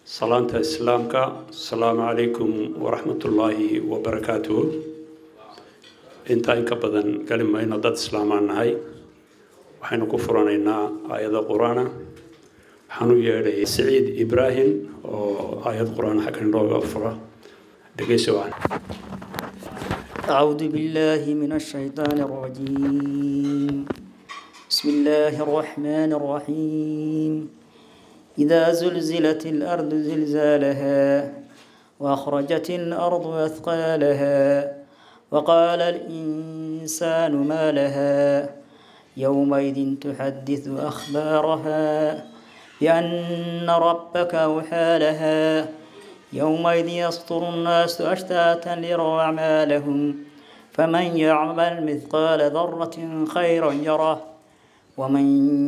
Salaanta islaamka, asalaamu calaykum waraxmatullaahi wabarakaatuhu. Intaa in ka badan gali mayno, dad islaamaan nahay. Waxaynu ku furanaynaa aayado qur-aana. Waxaan u yeedhay Siciid Ibraahim oo aayad qur-aan xaggan inooga fura. Dhegeysi wacan. أعوذ بالله من الشيطان الرجيم. بسم الله الرحمن الرحيم. إذا زلزلت الأرض زلزالها وأخرجت الأرض أثقالها وقال الإنسان ما لها يومئذ تحدث أخبارها بأن ربك أوحى لها. يومئذ يصدر الناس أشتاتا ليروا أعمالهم فمن يعمل مثقال ذرة خيرا يره ومن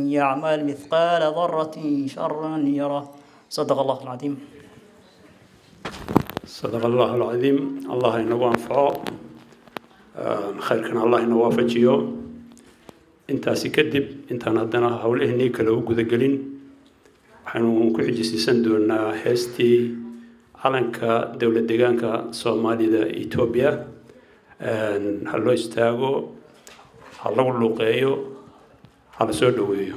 يعمل مثقال ذرة شرا يره. صدق الله العظيم. Sadaqa Allahu alcadiim. Allah inagu anfaco, khayrkana Allah ina waafajiyo. Intaasi kadib, intaan haddana howlaheennii kale u gudagelin, waxaynu ku xijisiisan doonaa heestii calanka dowlad deegaanka Soomaalida Etoobiya. Ha loo istaago, ha lagu luuqeeyo, ha la soo dhoweeyo.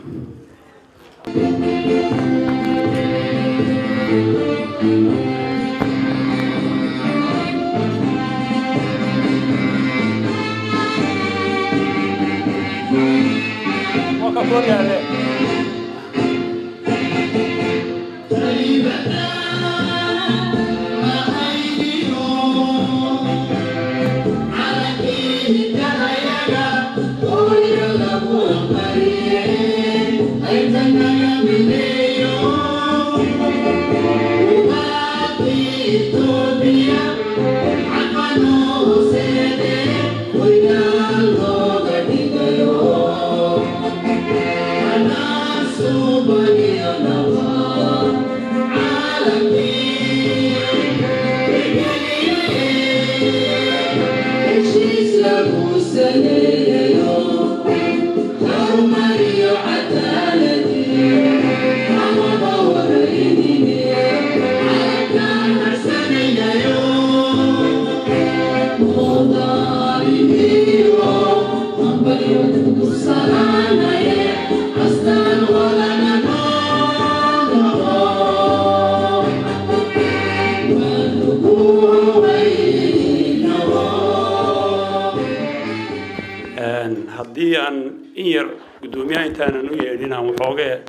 Haddii aan in yar guddoomiyaha intaanan u yeedhin aan waxoogee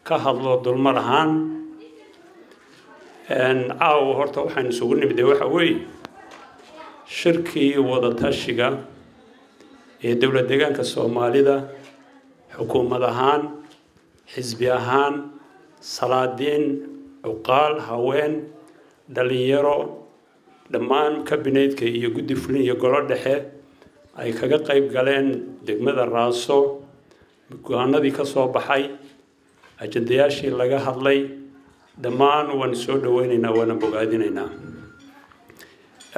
ka hadlo dulmar ahaan caawa, horta waxaynu isugu nimid waxa weeye shirkii wadatashiga ee dowlad deegaanka Soomaalida, xukuumad ahaan, xisbi ahaan, salaadiin, cuqaal, haween, dhalinyaro, dhammaan kabineedka iyo guddi fulin iyo golo dhexe ay kaga qayb galeen degmada Raaso. Go-aanadii ka soo baxay, ajandayaashii laga hadlay, dhammaan waan soo dhaweynaynaa, waana bogaadinaynaa.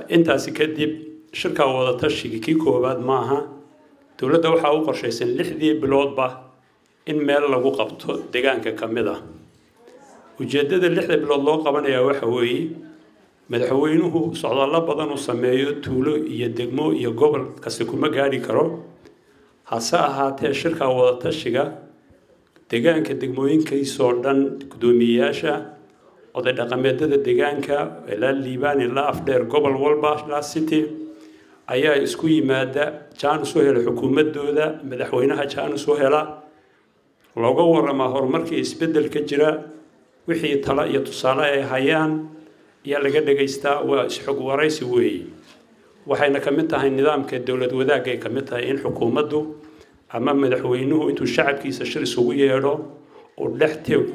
Intaasi kadib, shirkaa wadatashiga kii koowaad maaha. Dowladda waxaa u qorshaysan 6dii biloodba in meel lagu qabto deegaanka ka mid ah. Ujeeddada 6da bilood loo qabanayaa waxa weeye madaxweynuhu socdaallo badan uu sameeyo, tuulo iyo degmo iyo gobol kasta kuma gaadhi karo. Hase ahaatee, shirka wadatashiga deegaanka degmooyinkiisoo dhan, guddoomiyeyaasha, oday dhaqameedada deegaanka, ilaa Liibaan, ilaa Afdheer, gobol walba, ilaa City ayaa isku yimaada, jaanis u hela xukuumadooda, madaxweynaha jaanis u hela, looga waramaa horumarkii isbeddelka jira, wixii talo iyo tusaale ay hayaan ayaa laga dhegaystaa. Waa isxog waraysi weeye. Waxayna ka mid tahay nidaamka dowlad wadaagga ay ka mid tahay in xukuumaddu ama madaxweynuhu intuu shacabkiisa shir isugu yeedho uu dhex tego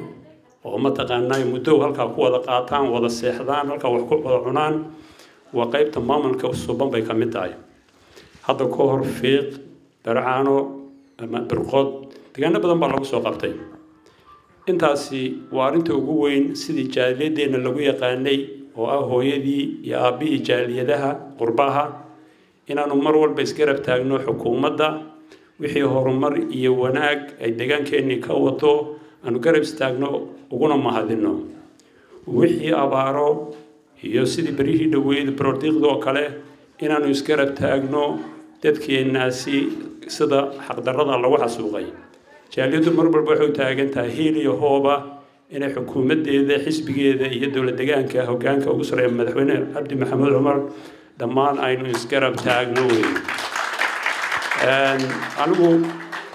oo mataqaanaa muddo halkaa ku wada qaataan, wada seexdaan, halkaa wax ku wada cunaan. Waa qaybta maamulka suban bay ka mid tahay. Hadda ka hor Fiiq, Barcaano ama Birqood, deegaano badan baa lagu soo qabtay. Intaasi waa arrinta ugu weyn. Sidii jaaliyadeenna lagu yaqaanay oo ah hooyadii iyo aabbihii jaaliyadaha qurbaha, inaanu mar walba isgarab taagno xukuumadda, wixii horumar iyo wanaag ay deegaankeenii ka wado aanu garab istaagno, uguna mahadinno. Wixii abaaro iyo sidii beryihii dhoweyd barordiiqda oo kale inaanu isgarab taagno dadkeennaasi sida xaqdarrada lagu xasuuqay. Jaaliyaddu mar walba waxay u taagan tahay hiil iyo hooba inay xukuumaddeeda, xisbigeeda iyo dowlad deegaanka hoggaanka ugu sarreeya Madaxweyne Cabdi Maxamuud Cumar dhammaan aynu isgarab taagno wey. Anigu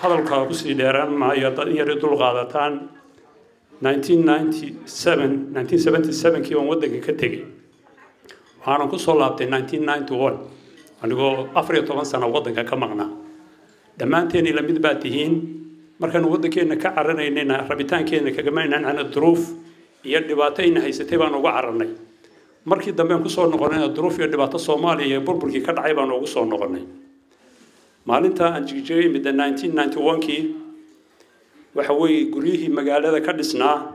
hadalkaa kusii dheeraan maayo, haddaad in yar i dul qaadataan. 1997 1977kii baan waddanka ka tegey, waxaanan ku soo laabtay 1991 anigoo 14 sano waddanka ka maqnaa. Dhammaanteen ila mid baa tihiin. Markaanu waddankeenna ka cararaynayna rabitaankeenna kagama inaan cana, duruuf iyo dhibaato ayna haysatay baan uga cararnay. Markii dambean kusoo noqonayna duruuf iyo dhibaato Soomaaliya iyo burburkii ka dhacay baan ugu soo noqonay. Maalinta aan Jigjigay midda 1991kii, waxa weeye guryihii magaalada ka dhisnaa,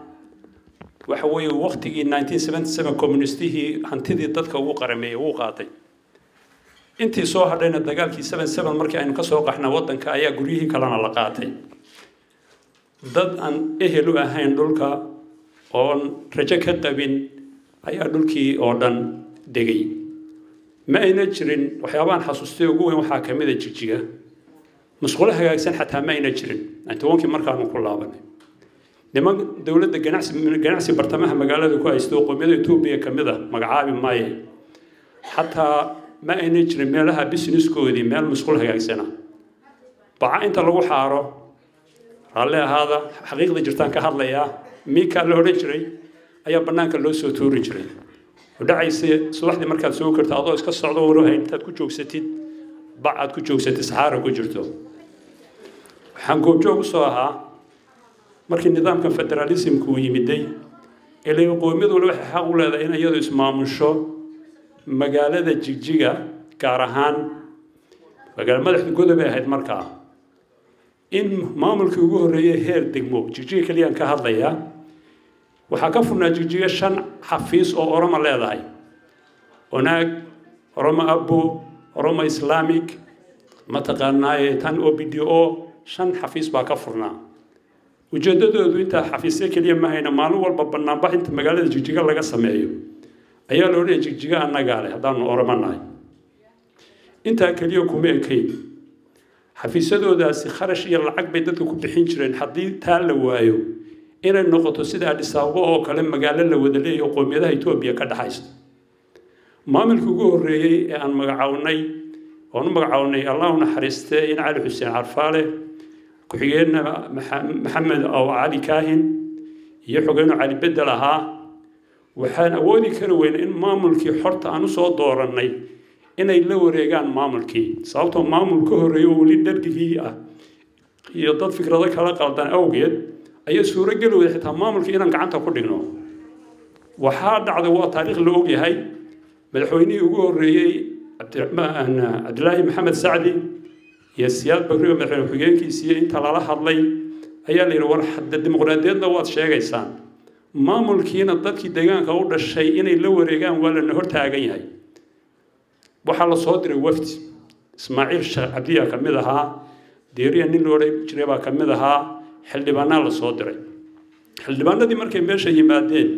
waxa weeye waqtigii 1977 communistihii hantidii dadka ugu qarameeyey wuu qaatay. Intii soo hadhayna dagaalkii 77 markii aynu ka soo qaxna waddanka ayaa guryihii kalena la qaatay. Dad aan ehel u ahayn dhulka oon rajo ka qabin ayaa dhulkii oo dhan degay. Ma ayna jirin waxyaabahan xasuustay ugu weyn waxaa ka mid a Jigjiga musqulo hagaagsan xataa ma ayna jirin 91kii markaanu ku laabanay. Niman dowladda ganacsi bartamaha magaalada ku haysta oo qoomiyada Etoobiya ka mid ah, magacaabi maaye, xataa ma ayna jirin meelaha businesskoodii meel musqul hagaagsana. Baca inta lagu xaaro, raalli ahaada, xaqiiqda jirtaan ka hadlayaa, miikaa la odhan jiray ayaa bannaanka loo soo tuuri jiray oo dhacaysa subaxdii markaad soo karto adoo iska socdo waruhayn intaad ku joogsatid bac aad ku joogsatid saxaara ku jirto. Waxaan goobjoog u soo ahaa markii nidaamka federaalismku uu yimiday ilay qoomiyad waliba waxay xaq u leedahay in iyadu ismaamusho. Magaalada Jigjiga gaar ahaan magaala madaxda Godob ay ahayd markaa in maamulkii ugu horreeyay heer degmo Jigjiga keliyaan ka hadlayaa. Waxaa ka furnaa Jigjiga shan xafiis oo Oroma leedahay: Onaag, Oroma Abo, Oroma Islamic, mataqaanaaye tan OBDO. Shan xafiis baa ka furnaa. Ujeeddadoodu intaa xafiisyo keliya ma hayna. Maalin walba banaanbax inta magaalada Jigjiga laga sameeyo ayaa la odhanaya Jigjiga annagaa leh haddaanu Oromo nahay. Intaa keliya kuma ekayn. Xafiisyadoodaasi kharash iyo lacag bay dadka ku bixin jireen haddii taa la waayo inay noqoto sida Addis Ababa oo kale, magaalo la wada leeyahay qoomiyadaha Etoobiya ka dhaxaysa. Maamulkii ugu horreeyey ee aan magacawnay oon u magacawnay, Allah u naxariistee, in Cali Xuseen Carfaale, ku-xigeenna Maxamed aw Cali Kaahin iyo xogeyno Cali Bedel ahaa, waxaan awoodi kari weyna in maamulkii xorta aan usoo doorannay inay la wareegaan maamulkii, sababtoo maamul ka horreeya oo weli dhargigii ah iyo dad fikrado kala qaldan awgeed ayaa suurogeli weyday xitaa maamulkii inaan gacanta ku dhigno. Waxaa dhacday, waa taariikh la ogyahay, madaxweynihii ugu horreeyey Cabdilaahi Maxamed Sacdi iyo Siyaad Bakri oo madaxweyne ku-xigeenkiisiiyo inta lala hadlay ayaa la yidhi: war hadda dimuqraadiyadna waad sheegaysaan, maamulkiina dadkii deegaanka u dhashay inay la wareegaan waa lana hortaagan yahay. Waxaa la soo diray wafdi, Ismaaciil Sheekh Cabdiya ka mid ahaa, Deeriya nin la odhan jiray baa ka mid ahaa, xildhibaanaa la soo diray. Xildhibaanadii markay meesha yimaadeen,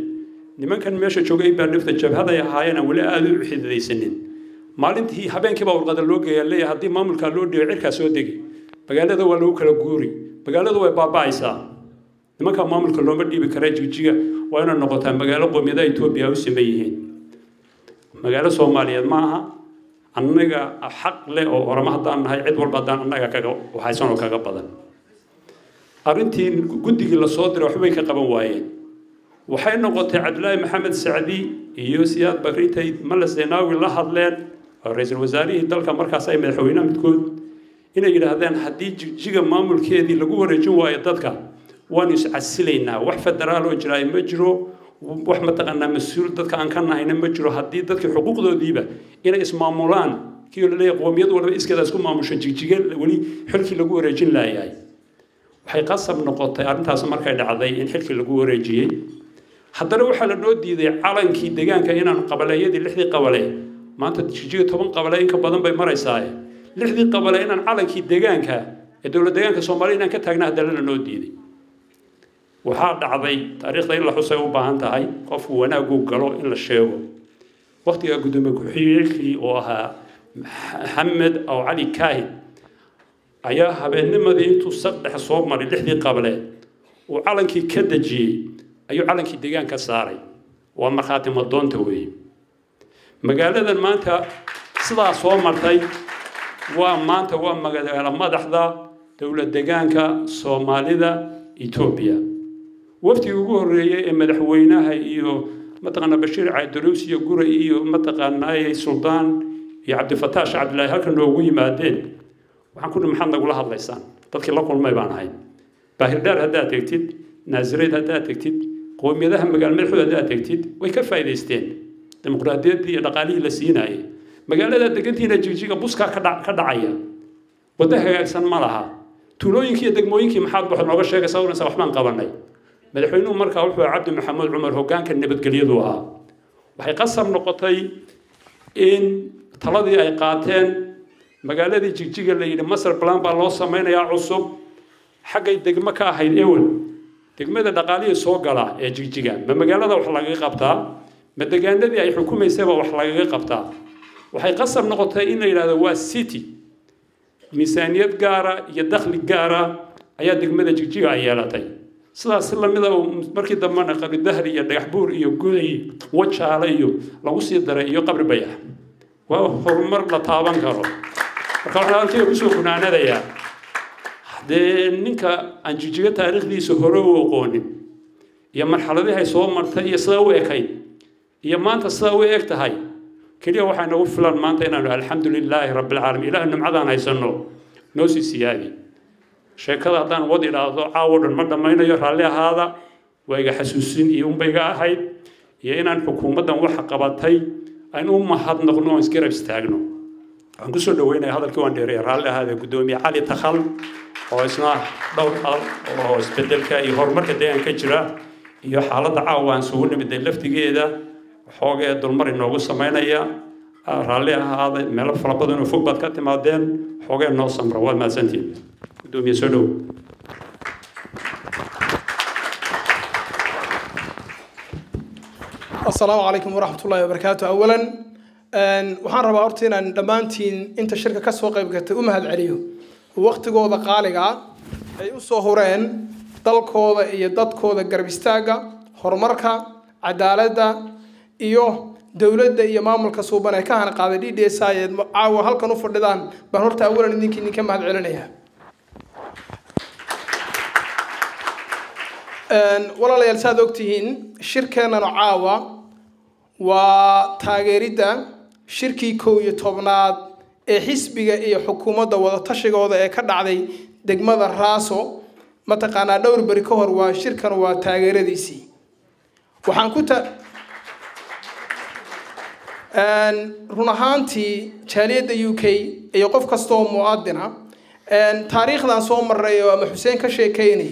nimankan meesha joogay baa dhifta jabhaday ahaayeen aan weli aada u xididaysanin. Maalintii habeenkii baa warqada loo geeyaa, leeyahay haddii maamulkaa loo dhigo cirkaa soo degi, magaalada waa lagu kala guuri, magaaladu way baaba'aysaa, nimanka maamulka looma dhiibi kara, Jigjiga waa inay noqotaa magaalo qoomiyadaha Etoobiya u siman yihiin, magaalo Soomaaliyeed ma aha, annaga xaq leh oo Oramo haddaan nahay, cid walba haddaan annaga kaga waxaysan oo kaga badan. Arrintii guddigii lasoo diray waxbay ka qaban waayeen. Waxay noqotay Cabdilaahi Maxamed Sacdi iyo Siyaad Bakri intay Malas Zenawi la hadleen oo ra-iisul wasaarihii dalka markaas ay madaxweynaha midkood inay yidhaahdeen haddii Jigjiga maamulkeedii lagu wareejin waayo dadka waanu iscasilaynaa, wax federaal oo jiraay ma jiro, wax mataqaanaa mas-uul dadka aan ka nahayna ma jiro, haddii dadkii xuquuqdoodiiba inay ismaamulaan kii la leeyahay qoomiyad walba iskeeda isku maamusho Jigjiga weli xilkii lagu wareejin laayahay. Waxay qasab noqotay arrintaas markay dhacday in xilkii lagu wareejiyey. Haddana waxaa la noo diiday calankii deegaanka inaan qabaleeyadii lixdii qabale, maanta Jigjiga 10 qabale in ka badan bay maraysaa, lixdii qabale inaan calankii deegaanka ee dowlad deegaanka Soomaaliya inaan ka taagna haddana la noo diiday. Waxaa dhacday taariikhda in la xusay u baahan tahay, qofku wanaaguu galo in la sheego. Waqtiga guddoomiye ku-xigeenkii oo ahaa Maxamed aw Cali Kaahin ayaa habeennimadii intuu saddex soo maray 6dii qable uu calankii ka dejiyey, ayuu calankii deegaanka saaray. Waa markhaati madoonta weeye. Magaaladan maanta sidaa soo martay waa maanta waa magaalo madaxda dowlad deegaanka Soomaalida Etoobiya. Waftigii ugu horreeyey ee madaxweynaha iyo mataqaanaa Bashiir Cabdiruus iyo Guray iyo mataqaanaa Suldaan iyo Cabdifataash Cabdilaahi halkan noogu yimaadeen, waxaan ku maxaad nagula hadlaysaan? Dadkii la kulmay baan ahay. Baahirdhaar haddaad tegtid, Naasireed haddaad tegtid, qowmiyadaha magaalo madaxdooda haddaad tegtid, way ka faa'iidaysteen dimuqraadiyaddii iyo dhaqaalihii la siinaayay. Magaalada degantiina Jigjiga buskaa ka dhacaya, waddo hagaagsan ma laha. Tuulooyinkii iyo degmooyinkii maxaad wax nooga sheegaysaa? Oranaysaa waxbaan qabanay. Madaxweynuhu markaa wuxuu Cabdi Maxamuud Cumar hoggaanka nabadgelyadu ahaa. Waxay qasab noqotay in taladii ay qaateen magaaladii Jigjiga la yidhi masar plan baa loo samaynayaa cusub. Xaggay degmo ka ahayd ewel, degmada dhaqaalihii soo gala ee Jigjiga ma magaalada wax lagaga qabtaa, ma degaanadii ay xukumaysayba wax lagaga qabtaa? Waxay qasab noqotay in la yidhahdo waa city, miisaaniyad gaara iyo dakhli gaara ayaa degmada Jigjiga ay yeelatay. Sidaas si lamida markii dambena Qabridahri iyo Dhagaxbuur iyo Guday Wajaale iyo lagu sii daray iyo Qabri Bayax. Waa horumar la taaban karo. Marka waxaan halkayga kusoo gunaanadayaa, dee ninka aan Jigjiga taariikhdiisa hore u aqoonin iyo marxaladihii ay soo martay iyo sidaa u ekayd iyo maanta sidaa u eg tahay, keliya waxaa nagu filan maanta inaanu alxamdulilaahi rabbilcaalamiin, ilaah nimcadaan haysanno noo sii siyaadi. Sheekada haddaan wad idhaahdo caawo dhan ma dhammaynayo, raalli ahaada. Waa iga xasuusin iyo unba iga ahayd iyo inaan xukuumaddan waxa qabatay aynu u mahadnaqno oon isgarab istaagno. Waxaan kusoo dhaweynaya hadalkii waan dheereeyay, raalli ahaada, guddoomiye Cali Takhal oo isna dhowr hadal oo isbedelka iyo horumarka deegaanka jira iyo xaaladda caawa aan isugu nimiday laftigeeda xoogee dulmar inoogu samaynaya. Raalli ahaada, meelo fara badan oo fog baad ka timaadeen, xoogee noo samra. Waad mahadsantihiin. Guddoomiye soo dhow. Asalaamu calaykum waraxmat ullahi wabarakaatu. Awalan waxaan rabaa horta inaan dhammaantiin inta shirka ka soo qayb gatay u mahad celiyo waqtigooda qaaliga ay u soo hureen dalkooda iyo dadkooda garab istaagga horumarka, cadaaladda iyo dowladda iyo maamulka suuban ee ka hana qaaday DDSI ee caawa halkan u fadhidaan baan horta awalan idinka mahad celinaya. Walaalayaal, saad ogtihiin shirkeennan caawa waa taageeridda shirkii 11aad ee xisbiga iyo xukuumadda wadatashigooda ee ka dhacday degmada Raaso mataqaanaa dhowr beri ka hor. Waa shirkan waa taageeradiisii. Waxaan ku ta run ahaantii jaaliyadda UK iyo qof kasta oo muwaadina taariikhdan soo maray oo ama Xuseen ka sheekeynay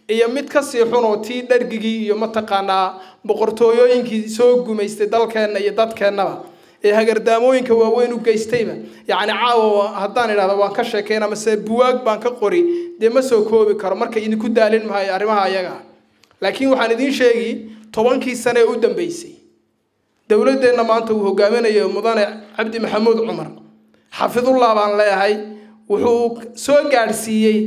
iyo mid kasii xun oo tii dhargigii iyo mataqaanaa boqortooyooyinkii soo gumaystay dalkeenna iyo dadkeennaba ee hagardaamooyinka waaweyn u geystayba, yacni caawa haddaan idhahdo waan ka sheekeyn amase buwaag baan ka qori, dee ma soo koobi karo. Marka idinku daalin maayo arrimaha ayaga, laakiin waxaan idiin sheegi 10kii sane ee u dambeysay dowladdeenna maanta uu hogaaminayo mudane Cabdi Maxamuud Cumar, xafidullah baan leeyahay, wuxuu soo gaadhsiiyey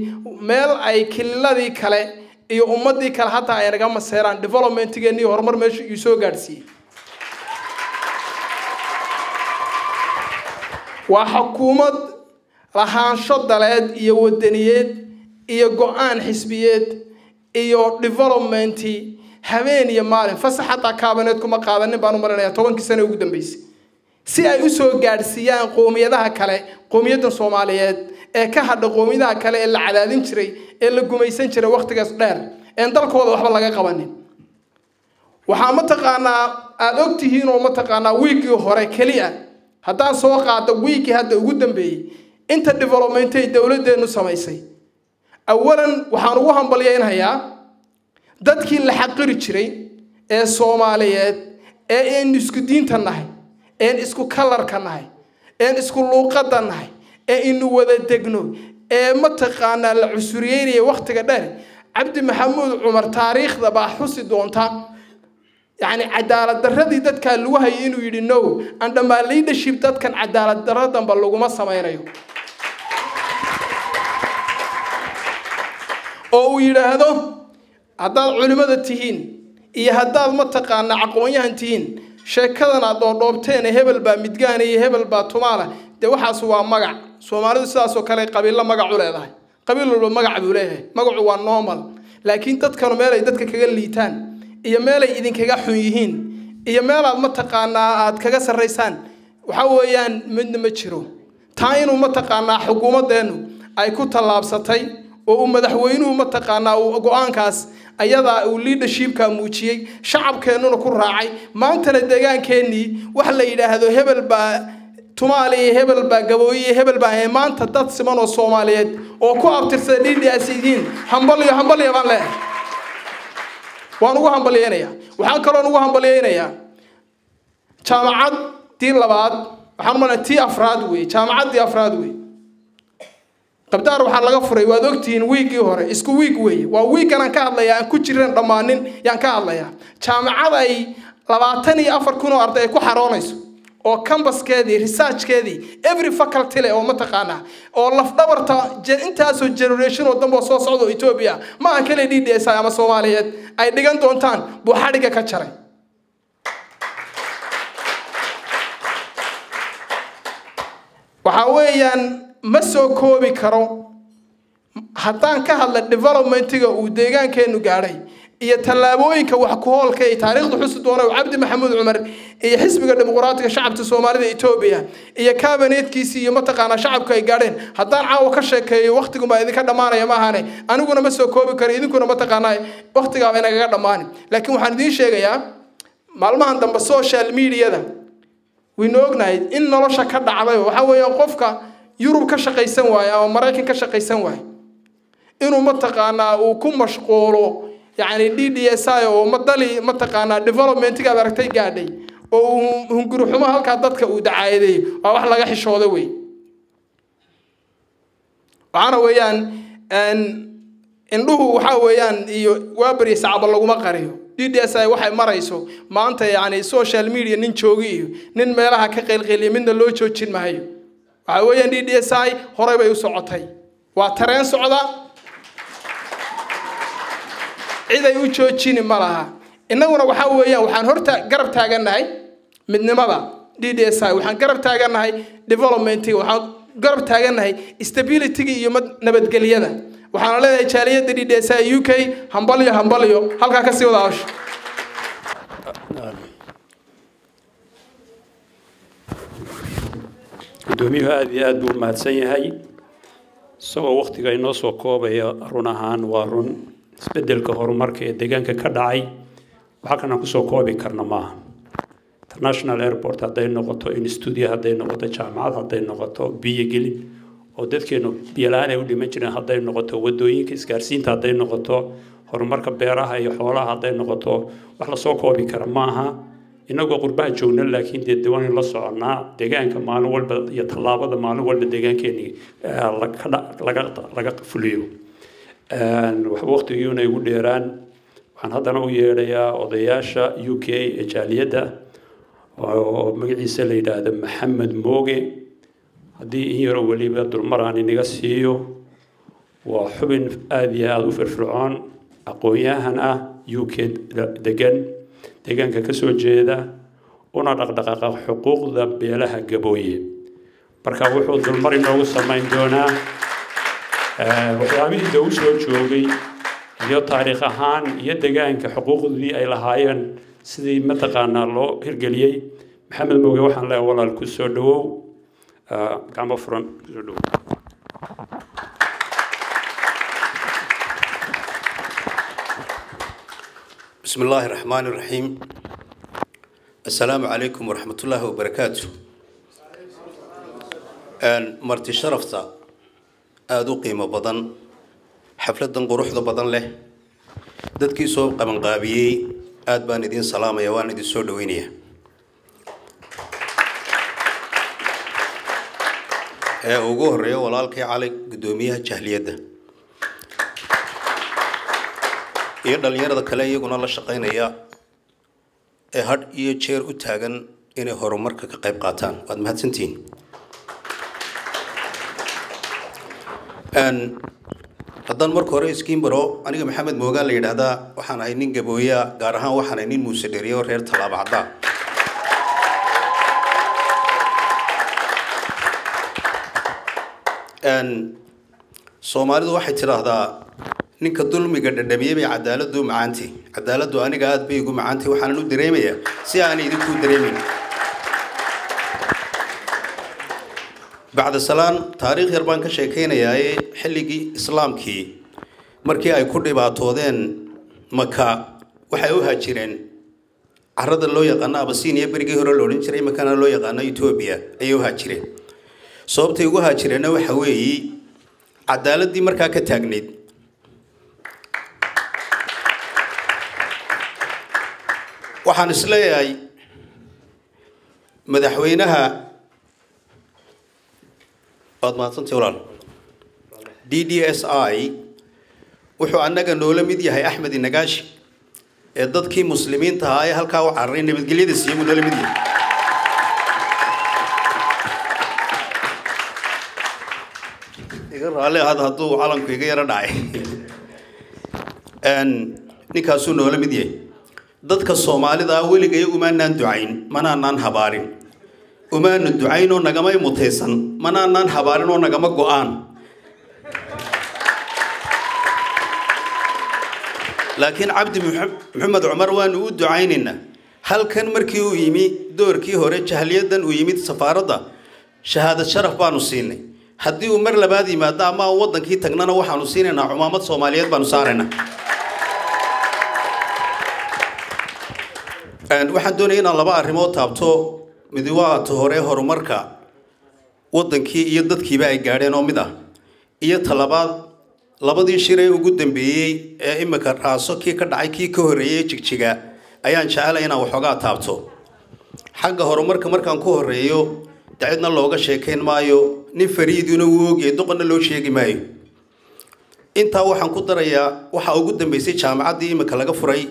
meel ay kililadii kale iyo ummadii kale hataa ay naga maseeraan developmentgeennii horumar meesha uu soo gaadhsiiyey. Waa xukuumad lahaansho daleed iyo wadaniyeed iyo go-aan xisbiyeed iyo developmenti habeen iyo maalin fasax xataa kaabaneed kuma qaadanin baan u marinayaa 10kii sane ugu dambeysay si ay u soo gaadhsiiyaan qowmiyadaha kale, qowmiyaddan Soomaaliyeed ee ka hadha qowmiyadaha kale ee la cadaadin jiray ee la gumaysan jiray wakhtigaas dheer een dalkooda waxba laga qabanin. Waxaa mataqaanaa aada og tihiin oo mataqaanaa wiiggii hore keliya haddaan soo qaado, wiiggii hadda ugu dambeeyey inta developmentay dowladdeennu samaysay. Awalan waxaan ugu hambalyeynhayaa dadkii la xaqiri jiray ee Soomaaliyeed ee aynu isku diinta nahay, een isku kalarka nahay, een isku luuqadda nahay, ee inu wada degno, ee mataqaanaa la cusuriyeynaya wakhtiga dheer. Cabdi Maxamuud Cumar taariikhda baa xusi doonta, yacni cadaalad darradii dadkaa lagu hayay inuu yidhi no, and dhammaan leadership dadkan cadaalad darro danba laguma samaynayo, oo uu yidhaahdo haddaad culimmada tihiin iyo haddaad mataqaanaa aqoon-yahan tihiin, sheekadan aad dhoodhoobteen hebel baa midgaan iyo hebel baa tumaala, dee waxaas waa magac. Soomaalidu sidaasoo kale qabiillo magac u leedahay, qabiil walba magac buu leeyahay, magacu waa normal. Laakiin dadkanu meelay dadka kaga liitaan iyo meelay idinkaga xun yihiin iyo meelaad mataqaanaa aad kaga sarraysaan waxa weeyaan midna ma jiro. Taa inuu mataqaanaa xukuumaddeennu ay ku tallaabsatay oo uu madaxweynuhu mataqaanaa uu go-aankaas ayadaa uu leadershipka muujiyey, shacabkeennuna ku raacay, maantana deegaankeenii wax la yidhaahdo hebel baa tumaali iyo hebel baa gabooye iyo hebel baa, maanta dad siman oo Soomaaliyeed oo ku abtirsada DDS yihiin. Hambalyo, hambalyo baan leeyahay, waan ugu hambalyeynayaa. Waxaan kaloon ugu hambalyeynayaa jaamacaddii labaad, waxaan umalaya tii afraad weeye, jaamacaddii afraad weeye. Qabdaar waxaa laga furay, waad ogtihiin, wiiggii hore, isku wiig weeye, waa wiiggan aan ka hadlayaa, aan ku jiran dhammaanin yaan ka hadlayaa. Jaamacad ay 24,000 oo arday ay ku xaroonayso oo campuskeedii, researchkeedii, every faculty leh oo mataqaanaa oo lafdhabarta intaasoo generation oo dambe oo soo socda oo Ethiopia ma aha kale DDS ama Soomaaliyeed ay dhigan doontaan buu xadhigga ka jaray. Waxa weeyaan ma soo koobi karo haddaan ka hadla developmentiga uu deegaankeenu gaadhay iyo tallaabooyinka wax ku hoolka ay taariikhdu xusi doona oo Cabdi Maxamuud Cumar iyo Xisbiga Dimuqraatiga Shacabka Soomaalida Ethiopia iyo kabinetkiisii iyo mataqaanaa shacabku ay gaadheen. Haddaan caawa ka sheekeeyo waqtigu baa idinka dhammaanaya, ma ahane aniguna ma soo koobi karo, idinkuna mataqaanaa waqtigaaba inagaga dhammaani. Laakiin waxaan idiin sheegayaa maalmahan dambe social mediada waynu ognahay in nolosha ka dhacday. Waxa weeyaan qofka Yurub ka shaqaysan waayo ama Maraykan ka shaqaysan waayo inuu mataqaanaa uu ku mashquulo yacni DDSI oo madali mataqaanaa developmentiga aad aragtay gaadhay oo uu hunguri xumo halkaa dadka uu dacaayadeeyo, waa wax laga xishooda wey. Waxaana weeyaan indhuhu waxaa weeyaan iyo waaberi sacaba laguma qariyo. DDSI waxay marayso maanta, yacni social media nin joogi iyo nin meelaha ka qaylqayliya midna loo joojin maayo. Waxa weeyaan DDSI horey bay u socotay, waa tareen socda, cid ay u joojini ma laha. Innaguna waxaa weeyaan waxaan horta garab taagannahay midnimada DDSI, waxaan garab taagannahay developmentiga, waxaan garab taagannahay stabilityga iyo nabadgelyada. Waxaana leedahay jaaliyadda DDSI UK hambalyo, hambalyo, halkaa kasii wada hawsha. Guddoomiyuhu aada iyo aada buu u mahadsan yahay isagoo waktiga inoo soo koobaya. Run ahaan waa run, isbeddelka horumarka ee deegaanka ka dhacay waxaa kanaan kusoo koobi karna maaha. International airport hadday noqoto, in studio hadday noqoto, jaamacad hadday noqoto, biyo gelin oo dadkeenu biyo la-aan ay u dhiman jireen hadday noqoto, wadooyinka, isgaarsiinta hadday noqoto, horumarka beeraha iyo xoolaha hadday noqoto, wax lasoo koobi kara maaha. Inagoo qurbaha joogna laakiin dee diwaan la soconnaa deegaanka maalin walba iyo tallaabada maalin walba deegaankeenii laga fuliyo. Waxba waqtigiina igu dheeraan, waxaan haddana u yeedhayaa odayaasha UK ee jaaliyadda oo magaciisa la yidhaahdo Maxamed Mooge. Haddii in yaroo weliba dulmar aan inaga siiyo, waa xubin aada iyo aada u firfircoon, aqoon-yahan ah, UK degan, deegaanka ka soo jeeda, una dhaqdhaqaaqa xuquuqda beelaha Gabooye. Marka wuxuu dulmar inoogu samayn doonaa waxyaabihii de u soo joogay iyo taariikh ahaan iyo deegaanka xuquuqdii ay lahaayeen sidii mataqaanaa loo hirgeliyey. Maxamed Mooge waxaan leeyahay walaal ku soo dhawow, gacmo furan kusoo dhawow. بسم الله الرحمن الرحيم، السلام عليكم ورحمة الله وبركاته. Marti sharafta aada u qiimo badan, xafladan quruxda badan leh dadkii soo qabanqaabiyey, aada baan idiin salaamaya, waan idin soo dhaweynaya. Ee ugu horeeya walaalkay Cali, guddoomiyaha jahliyadda. Iyo dhalinyarada kale iyaguna la shaqaynaya ee had iyo jeer u taagan inay horumarka ka qayb qaataan, waad mahadsantihiin. Haddaan marka hore iskiin baro, aniga Maxamed Moogaan la yidhaahdaa, waxaan ahay nin Gabooya, gaar ahaan waxaan ahay nin Muuse Dheriye oo reer Tallaabo Caddaa. Soomaalidu waxay tidhaahdaa ninka dulmiga dhadhamiyey bay cadaaladdu macaantay. Cadaaladdu aniga aad bay igu macaantay, waxaanan u dareemayaa si aanay idinkuu dareemeyn. Bacda salaan, taariikh yar baan ka sheekeynayaaye. Xilligii islaamkii markii ay ku dhibaatoodeen Maka, waxay u haajireen carrada loo yaqaano Abasiiniya, berigii hore la odhan jiray, imakana loo yaqaano Etoobiya ayay u haajireen. Sababtay ugu haajireenna waxa weeye cadaaladdii markaa ka taagnayd. Waxaan isleeyahay madaxweynaha, waad mahadsantay walaal, DDSI wuxuu annaga noola mid yahay Axmed Nagaashi ee dadkii muslimiinta ahaa ee halkaa u cararay nabadgelyada siiyey buu noola mid yahay. Iga raalli ahaad hadduu calanku iga yaro dhacay. Ninkaasuu noola mid yahay. Dadka Soomaalida ah weligay umaanaan ducayn, manaanaan habaarin. Umaanu ducayn oo nagamay mutaysan, manaanaan habaarin oo nagama go'aan. Laakiin Cabdi Maxamed Cumar waanu u ducaynaynaa. Halkan markii uu yimi doorkii hore, jahliyadan uu yimid safaaradda, shahaadad sharaf baanu siinay. Haddii uu mar labaad yimaado ama aan waddankii tagnana, waxaanu siinaynaa cumaamad Soomaaliyeed baanu saaraynaa. Waxaan doonaya inaan laba arrimood taabto. Midi waa ta hore, horumarka waddankii iyo dadkiiba ay gaadheen oo mid ah, iyo talabaad labadii shir ee ugu dambeeyey ee imika Raaso kii ka dhacay, kii ka horreeyey Jigjiga, ayaan jecelay inaan waxoogaa taabto. Xagga horumarka markaan ku horreeyo, de cidna looga sheekayn maayo, nin fariiduna wuu ogyahay, doqonna loo sheegi maayo. Intaa waxaan ku darayaa, waxaa ugu dambeysay jaamacaddii imika laga furay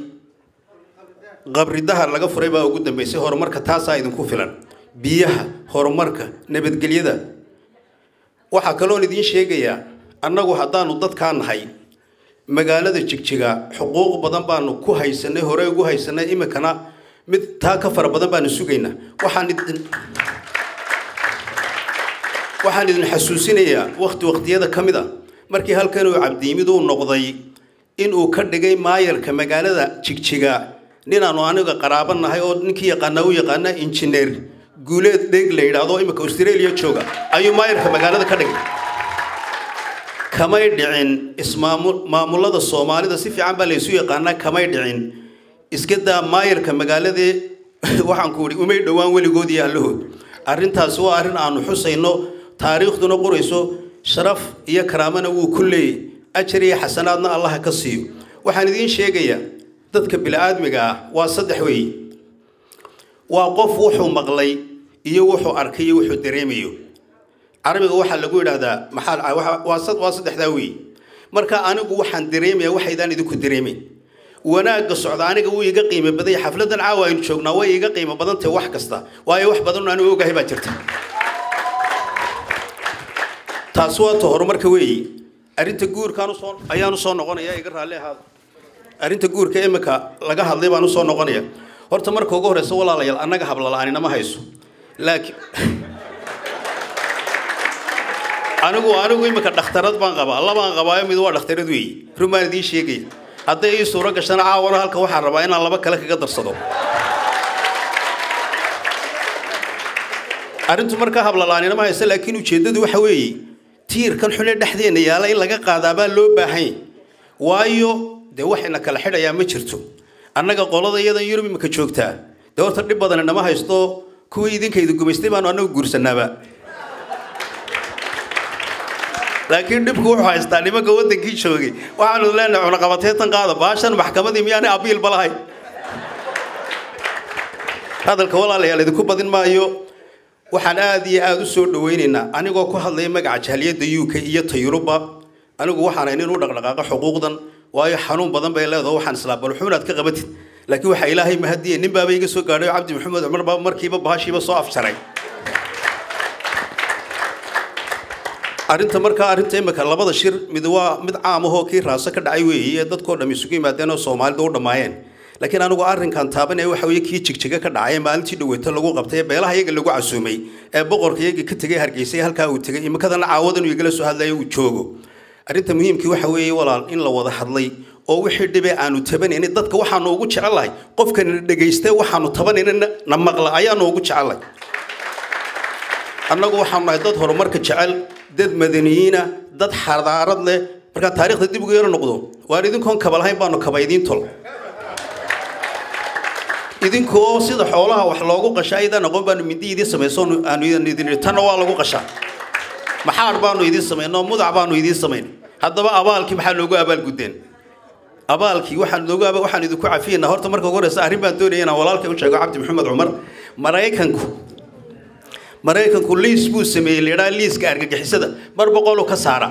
Qabri Dahar laga furay baa ugu dambeysay horumarka. Taasaa idinku filan biyaha, horumarka, nabadgelyada. Waxaa kaloon idiin sheegayaa, annagu haddaanu dadkaa nahay magaalada Jigjiga, xuquuq badan baanu ku haysanay, hore ugu haysanay, imikana mid taa ka fara badan baanu sugaynaa. Waxaan idin xasuusinayaa wakti waqtiyada ka mid a markii halkan uu Cabdiimid uu noqday in uu ka dhigay maayarka magaalada Jigjiga ninaanu aniga qaraabo nahay oo ninkii yaqaana u yaqaana, injineer Guuleed Dheeg la yidhaahdo, imika Australia jooga, ayuu maayarka magaalada ka dhigay. Kamay dhicin ismaamul maamulada Soomaalida, si fiican baa laysu yaqaanaa, kamay dhicin. Iska daa maayarka magaaladee, waxaan ku idhi umay dhowaan weligood iyo allahood. Arrintaasi waa arrin aanu xusayno, taariikhduna qorayso. Sharaf iyo karaamana wuu ku leeyay, ajar iyo xasanaadna Allaha ka siiyo. Waxaan idiin sheegayaa, dadka bini'aadmiga ah waa saddex weeye: waa qof wuxuu maqlay iyo wuxuu arkay iyo wuxuu dareemayo. Carabiga waxaa lagu yidhaahdaa maxaa? Waa saddexdaa weeye. Marka anigu waxaan dareemayaa waxaydaan idinku dareemayn. Wanaagga socda aniga wuu iga qiimo badan yahay. Xafladan caawa aynu joognaa way iga qiimo badan tahay wax kasta, waayo wax badan oo anigu ogahay baa jirta. Taasi waa ta horumarka weeyi. Arrinta guurkaan usoo ayaan usoo noqonaya, iga raalli ahaada. Arrinta guurka imika laga hadlay baan usoo noqonaya. Horta marka ugu horeysa, walaalayaal, annaga habla-la'aanina ma hayso, laakiin anigu imika dhakhtarad baan qabaa, labaan qabaayo, mid waa dhakhtarad weeyi. Run baan idiin sheegaya, hadday ii suuro gashana caawana halka waxaan rabaa inaan laba kale kaga darsado. Arrintu markaa habla-la'aanina ma hayso, laakiin ujeeddadu waxa weeye tiirkan xune dhexdeena yaala in laga qaadaabaa loo baahan yahay, waayo dee waxayna kala xidhayaa ma jirto. Annaga qolada iyadan Yurub imika joogtaa, dee horta dhib badani nama haysto, kuwii idinkayda gumaystay baanu annagu guursanaaba, laakiin dhibku wuxuu haystaa nimanka waddankii joogay. Waxaanu leenahay cunaqabateetan qaada baashan, maxkamadii miyaanay abiilba lahayn? Hadalka, walaalayaal, idinku badin maayo. Waxaan aad iyo aada u soo dhawaynaynaa, anigoo ku hadlaya magaca jahaliyadda UK iyo ta Yuruba, anigu waxaan nin u dhaqdhaqaaqa xuquuqdan. Waayo xanuun badan bay leedahay, waxaan islaa bal xunaad ka qabatid, laakiin waxa Ilaahay mahadiyay nin baaba iga soo gaadhay, Cabdi Maxamed Cumar baa markiiba bahashiiba soo afjaray arrinta. Markaa arrinta imika labada shir, mid waa mid caam ahoo kii Raaso ka dhacay weeye ee dadkoo dham isugu yimaadeen oo Soomaalida u dhammaayeen, laakiin anigu arrinkan taabanaya waxa weeye kii Jigjiga ka dhacay maalintii dhaweyto lagu qabtay, beelaha iyaga lagu casuumay ee boqorka iyaga ka tegay Hargeysa, halkaa uu tegay, imikadana caawadan uu igala soo hadlayo uu joogo. Arrinta muhiimkii waxa weeye walaal in la wada hadlay oo wixii dhibe aanu tabanaynin dadka waxaanu ugu jecelahay qofkan dhegaystay, waxaanu tabanaynin na maqla ayaanu ugu jecelahay. Annagu waxaanu nahay dad horumarka jecel, dad madaniyiina, dad xadaarad leh. Markaan taariikhda dib ugu yaro noqdo, waan idinkoon kaba lahayn baanu kaba idiin tol, idinkoo sida xoolaha wax loogu qasha ayadaan aqoon baanu mindi idiin samayso, aanu idin tanna waa lagu qashaa, maxaar baanu idiin samaynoo, mudac baanu idiin samayn. Haddaba abaalkii maxaa loogu abaalguddeen? Abaalkii waxaan loogu waxaan idinku cafiyeynaa. Horta marka ugu horeysa arrin baan doonaya inaan walaalkay u sheego, Cabdi Maxamed Cumar. Maraykanku liis buu sameeyey la yidhaha liiska argagixisada, mar boqoluu ka saara.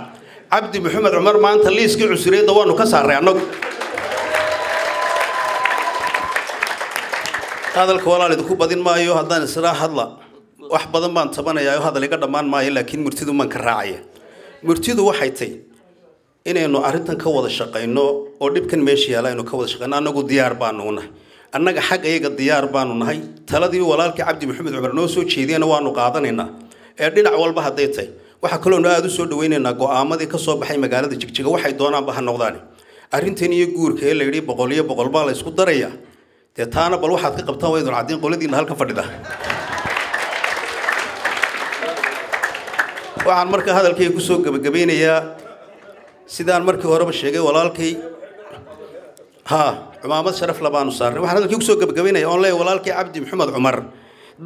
Cabdi Maxamed Cumar maanta liiskii cusuriyadda waanu ka saaray annagu. Hadalka walaal idinku badin maayo, haddaan isla hadla wax badan baan tabanayaa oo hadal iga dhammaan maayo, laakiin murtidu maan ka raacaya. Murtidu waxay tay inaynu arrintan ka wada shaqayno oo dhibkan meesha yaala aynu ka wada shaqayno. Annagu diyaar baanu u nahay, annaga xagga iyaga diyaar baanu nahay. Taladii walaalkii Cabdi Maxamed Cumar noo soo jeediyana waanu qaadanaynaa ee dhinac walba hadday tahay. Waxaa kaloonu aada u soo dhawaynaynaa go'aamadii ka soo baxay magaalada Jigjiga, waxay doonaanba ha noqdaan. Arrintan iyo guurka ee la yidhi 100 iyo 100 baa la isku darayaa, dee taana bal waxaad ka qabtaan waa idin caddiin qoladiina halkan fadhida. Waxaan marka hadalkayga kusoo gebagabeynayaa sidaan markii horeba sheegay, walaalkay ha cumaamad sharaf labaanu saarnay. Waxaan hadalkii kusoo gebagabeynaya oon leeyahay walaalkay Cabdi Maxamed Cumar,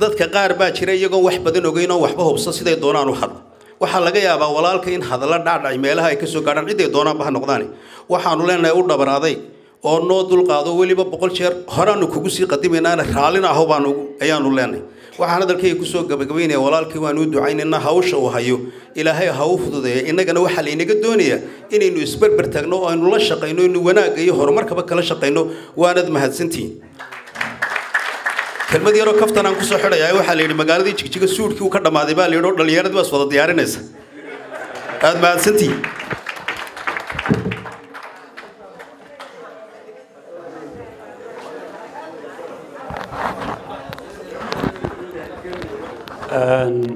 dadka qaar baa jira iyagoon wax badan ogeyn oo waxba hubsan siday doonaan u hadla. Waxaa laga yaabaa walaalka in hadalla dhacdhacay meelaha ay ka soo gaadhaan, ciday doonaanba ha noqdaane. Waxaanu leenahay u dhabar aday oo noo dulqaado, weliba 100 jeer horaanu kugu sii qadimaynaana raallina aho baanu ayaanu leenahay. Waxaan hadalkayga kusoo gabagabaynaya walaalkii waanu u ducaynaynaa, hawsha uu hayo Ilaahay ha u fududeeya. Innagana waxaa laynaga doonayaa inaynu isberber taagno oo aynu la shaqayno, aynu wanaagga iyo horumarkaba kala shaqayno. Waanad mahadsantihiin. Kelmad yaroo kaftan aan kusoo xidhayaa, waxaa la yidhi magaaladii Jigjiga suudhkii uu ka dhammaaday baa la yidhi oo dhallinyaradii baa is wada diyaarinaysa. Aada mahadsantihiin.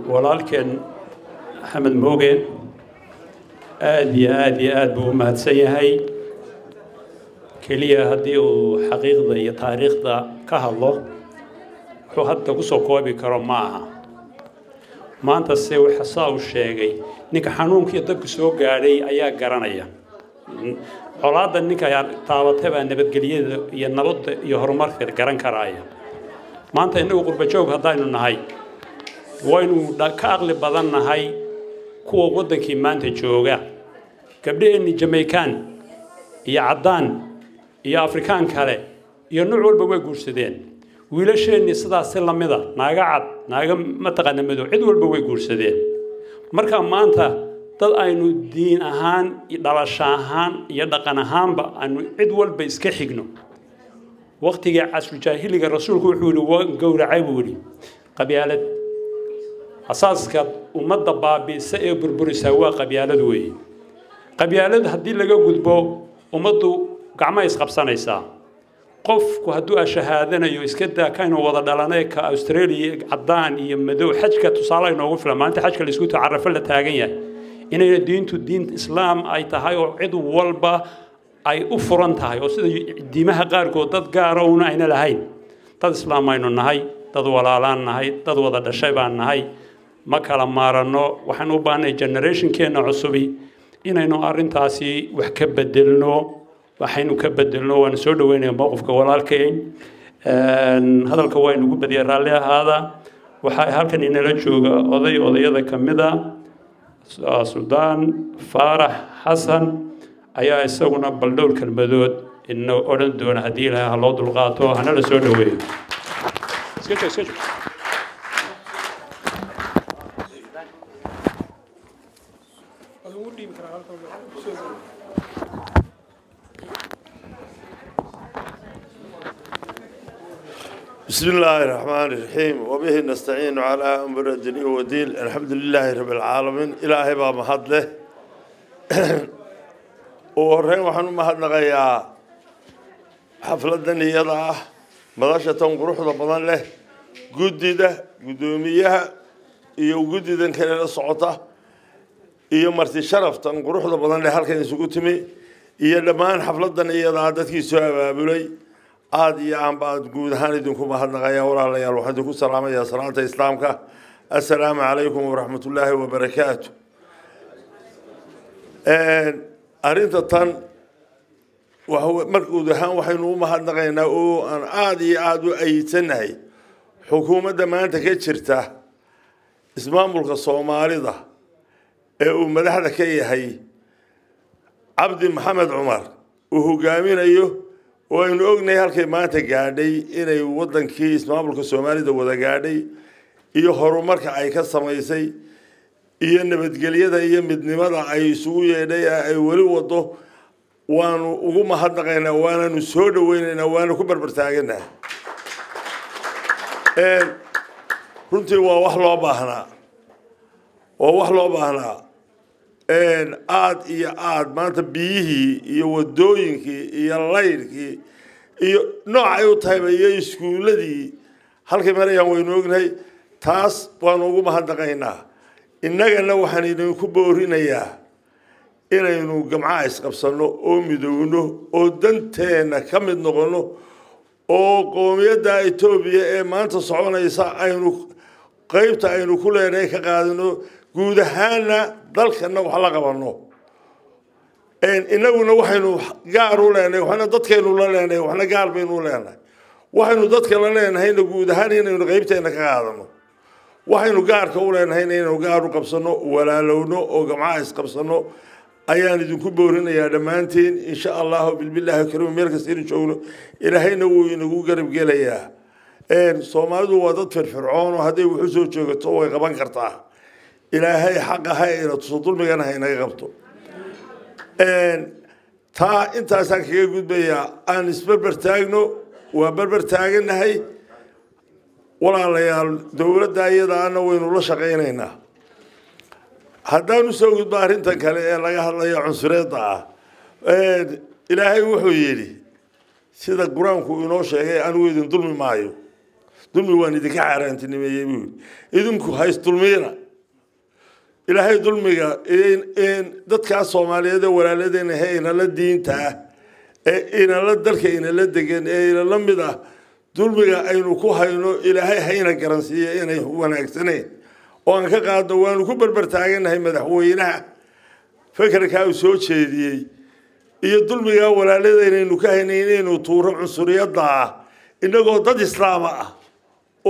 Walaalkeen Axmed Mooge aada iyo aada iyo aada buu u mahadsan yahay. Keliya haddii uu xaqiiqda iyo taariikhda ka hadlo wuxuu hadda kusoo koobi karo ma aha maanta. Se waxa saa uu sheegay, ninka xanuunkiiyo dabku soo gaadhay ayaa garanaya colaadda, ninka taabatay baa nabadgelyada iyo nabadda iyo horumarka garan karaaya. Maanta innagu qurba joog haddaynu nahay waynu ka aqli badan nahay kuwa waddankii maanta jooga. Gabdhaheenni Jamaican iyo caddaan iyo Afrikaan kale iyo nuuc walba way guursadeen, wiilasheennii sidaasi lamida naaga cad, naaga mataqaana madow, cid walba way guursadeen. Marka maanta dad aynu diin ahaan, dhalasho ahaan iyo dhaqan ahaanba aynu cid walba iska xigno. Waqtigii casrujaahiliga rasuulku wuxuu yidhi waan gowracay buu yidhi qabyaalad. Asaaska ummadda baabi'isa ee burburisa waa qabyaalad weeye. Qabyaalad haddii laga gudbo ummaddu gacma isqabsanaysaa. Qofku hadduu ashahaadanayo iska daa kaynu wada dhalanay ka Australia, caddaan iyo madow. Xajka tusaale inoogu filan, maalinta xajka la isku Carafo la taagan yahay, inayna diintu diin islaam ay tahay oo cid walba ay u furan tahay, oo sida diimaha qaarkood dad gaara una ayna lahayn. Dad islaam aynu nahay, dad walaalaan nahay, dad wada dhashay baan nahay, ma kala maaranno. Waxaan u baahnay generationkeena cusubi inaynu arrintaasi wax ka bedelno, waxaynu ka bedelno. Waanu soo dhaweynaya mowqifka walaalkayn. Hadalka waa inugu badiya, raalli ahaada. Waxaa halkan inala jooga oday odayada ka mid a, Suldaan Faarax Xasan ayaa isaguna bal dhowr kelmadood ina odhan doona. Haddii Ilaahay ha loo dulqaato hana la soo dhaweeyo. Iska joog, iska joog. بسم الله الرحمن الرحيم وبه نستعين على أمر الدنيا والدين الحمد لله رب العالمين إلهي baa mahad leh. Ugu horreyn waxaan u mahadnaqayaa xafladan iyada ah, madasha tan quruxda badan leh, guddida, guddoomiyaha iyo guddidan kale la socota iyo marti sharaftan quruxda badan leh halkan isugu timi iyo dhammaan xafladan iyada ah dadkii soo abaabulay. Aada iyo aan baan guud ahaan idinku mahadnaqayaa. Walaalayaal, waxaan idinku salaamayaa salaanta islaamka: assalaamu calaykum waraxmatullaahi wabarakaatu. Arrinta tan marka guud ahaan waxaynu u mahadnaqaynaa oo aan aada iyo aada u ayidsanahay xukuumadda maanta ka jirta ismaamulka Soomaalida ee uu madaxda ka yahay Cabdi Maxamed Cumar uu hogaaminayo, oo aynu ognahay halkay maanta gaadhay, inay waddankii ismaamulka Soomaalida wada gaadhay iyo horumarka ay ka samaysay iyo nabadgelyada iyo midnimada ay isugu yeedhay ee ay weli wado. Waanu ugu mahadnaqaynaa, waananu soo dhaweynaynaa, waanu ku barbar taaganaha. Runtii waa wax loo baahnaa, waa wax loo baahnaa aada iyo aada. Maanta biyihii iyo wadooyinkii iyo laydhkii iyo nooc ay u tahayba iyo iskuuladii halkay marayaan waynu ognahay. Taas waanu ugu mahadnaqaynaa. Innagana waxaan idinku boorinayaa inaynu gamcaha isqabsanno oo midowno oo danteenna ka mid noqonno oo qoomiyadda Etoobiya ee maanta soconaysa aynu qeybta aynu ku leenahay ka qaadano, guud ahaanna dalkana wax la qabanno. Innaguna waxaynu gaar u leenahay, waxna dadkaynu la leenahay, waxna gaar baynu u leenahay. Waxaynu dadka la leenahayna guud ahaan inaynu qeybteena ka qaadano, waxaynu gaarka u leenahayna inaynu gaar u qabsanno, walaalowno oo gamcaha isqabsanno ayaan idinku boorinayaa dhammaantiin, insha Allahu bilbilaahi kariim. Meel kasta inu joogno Ilaahayna wuu inagu garab gelayaa. Soomaalidu waa dad firfircoon oo hadday wuxu soo joogato way qaban kartaa. Ilaahay xaqa ha ina tuso, dulmigana ha inaga qabto. Taa intaasaan kaga gudbayaa. Aan isberber taagno, waa berber taaganahay walaalayaal. Dowladda iyadaana waynu la shaqaynaynaa. Haddaan usoo gudbo arrintan kale ee laga hadlayo cunsureedda ah, Ilaahay wuxuu yidhi, sida Qur-aanku inoo sheegay: "Anigu idin dulmi maayo, dulmi waan idinka xaaraantinimeeyey," buu yidhi. Idinku hays dulmiyana. Ilaahay dulmiga dadkaas Soomaaliyeed ee walaaladeenna he inala diinta ah ee inala dalka inala degan ee inala mid ah, dulmiga aynu ku hayno Ilaahay hayna garansiiya inay wanaagsanayn oo aan ka qaadno. Waanu ku berber taaganahay madaxweynaha fekerkaa uu soo jeediyey iyo dulmigaa walaaladeenaynu ka haynay inaynu tuuro cunsuriyadda ah, innagoo dad islaama ah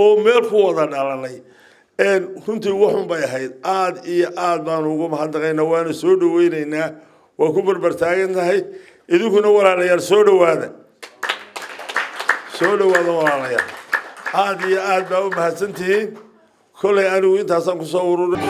oo meel ku wada dhalanay. Runtii waxun bay ahayd. Aada iyo aada baanu ugu mahadnaqaynaa, waana soo dhaweynaynaa, waa ku berber taagantahay. Idinkuna walaalayaal soo dhawaada, soo dhawaada walaalayaal. Aada iyo aad baa u mahadsantihiin. Kollay anigu intaasaan kusoo ururay.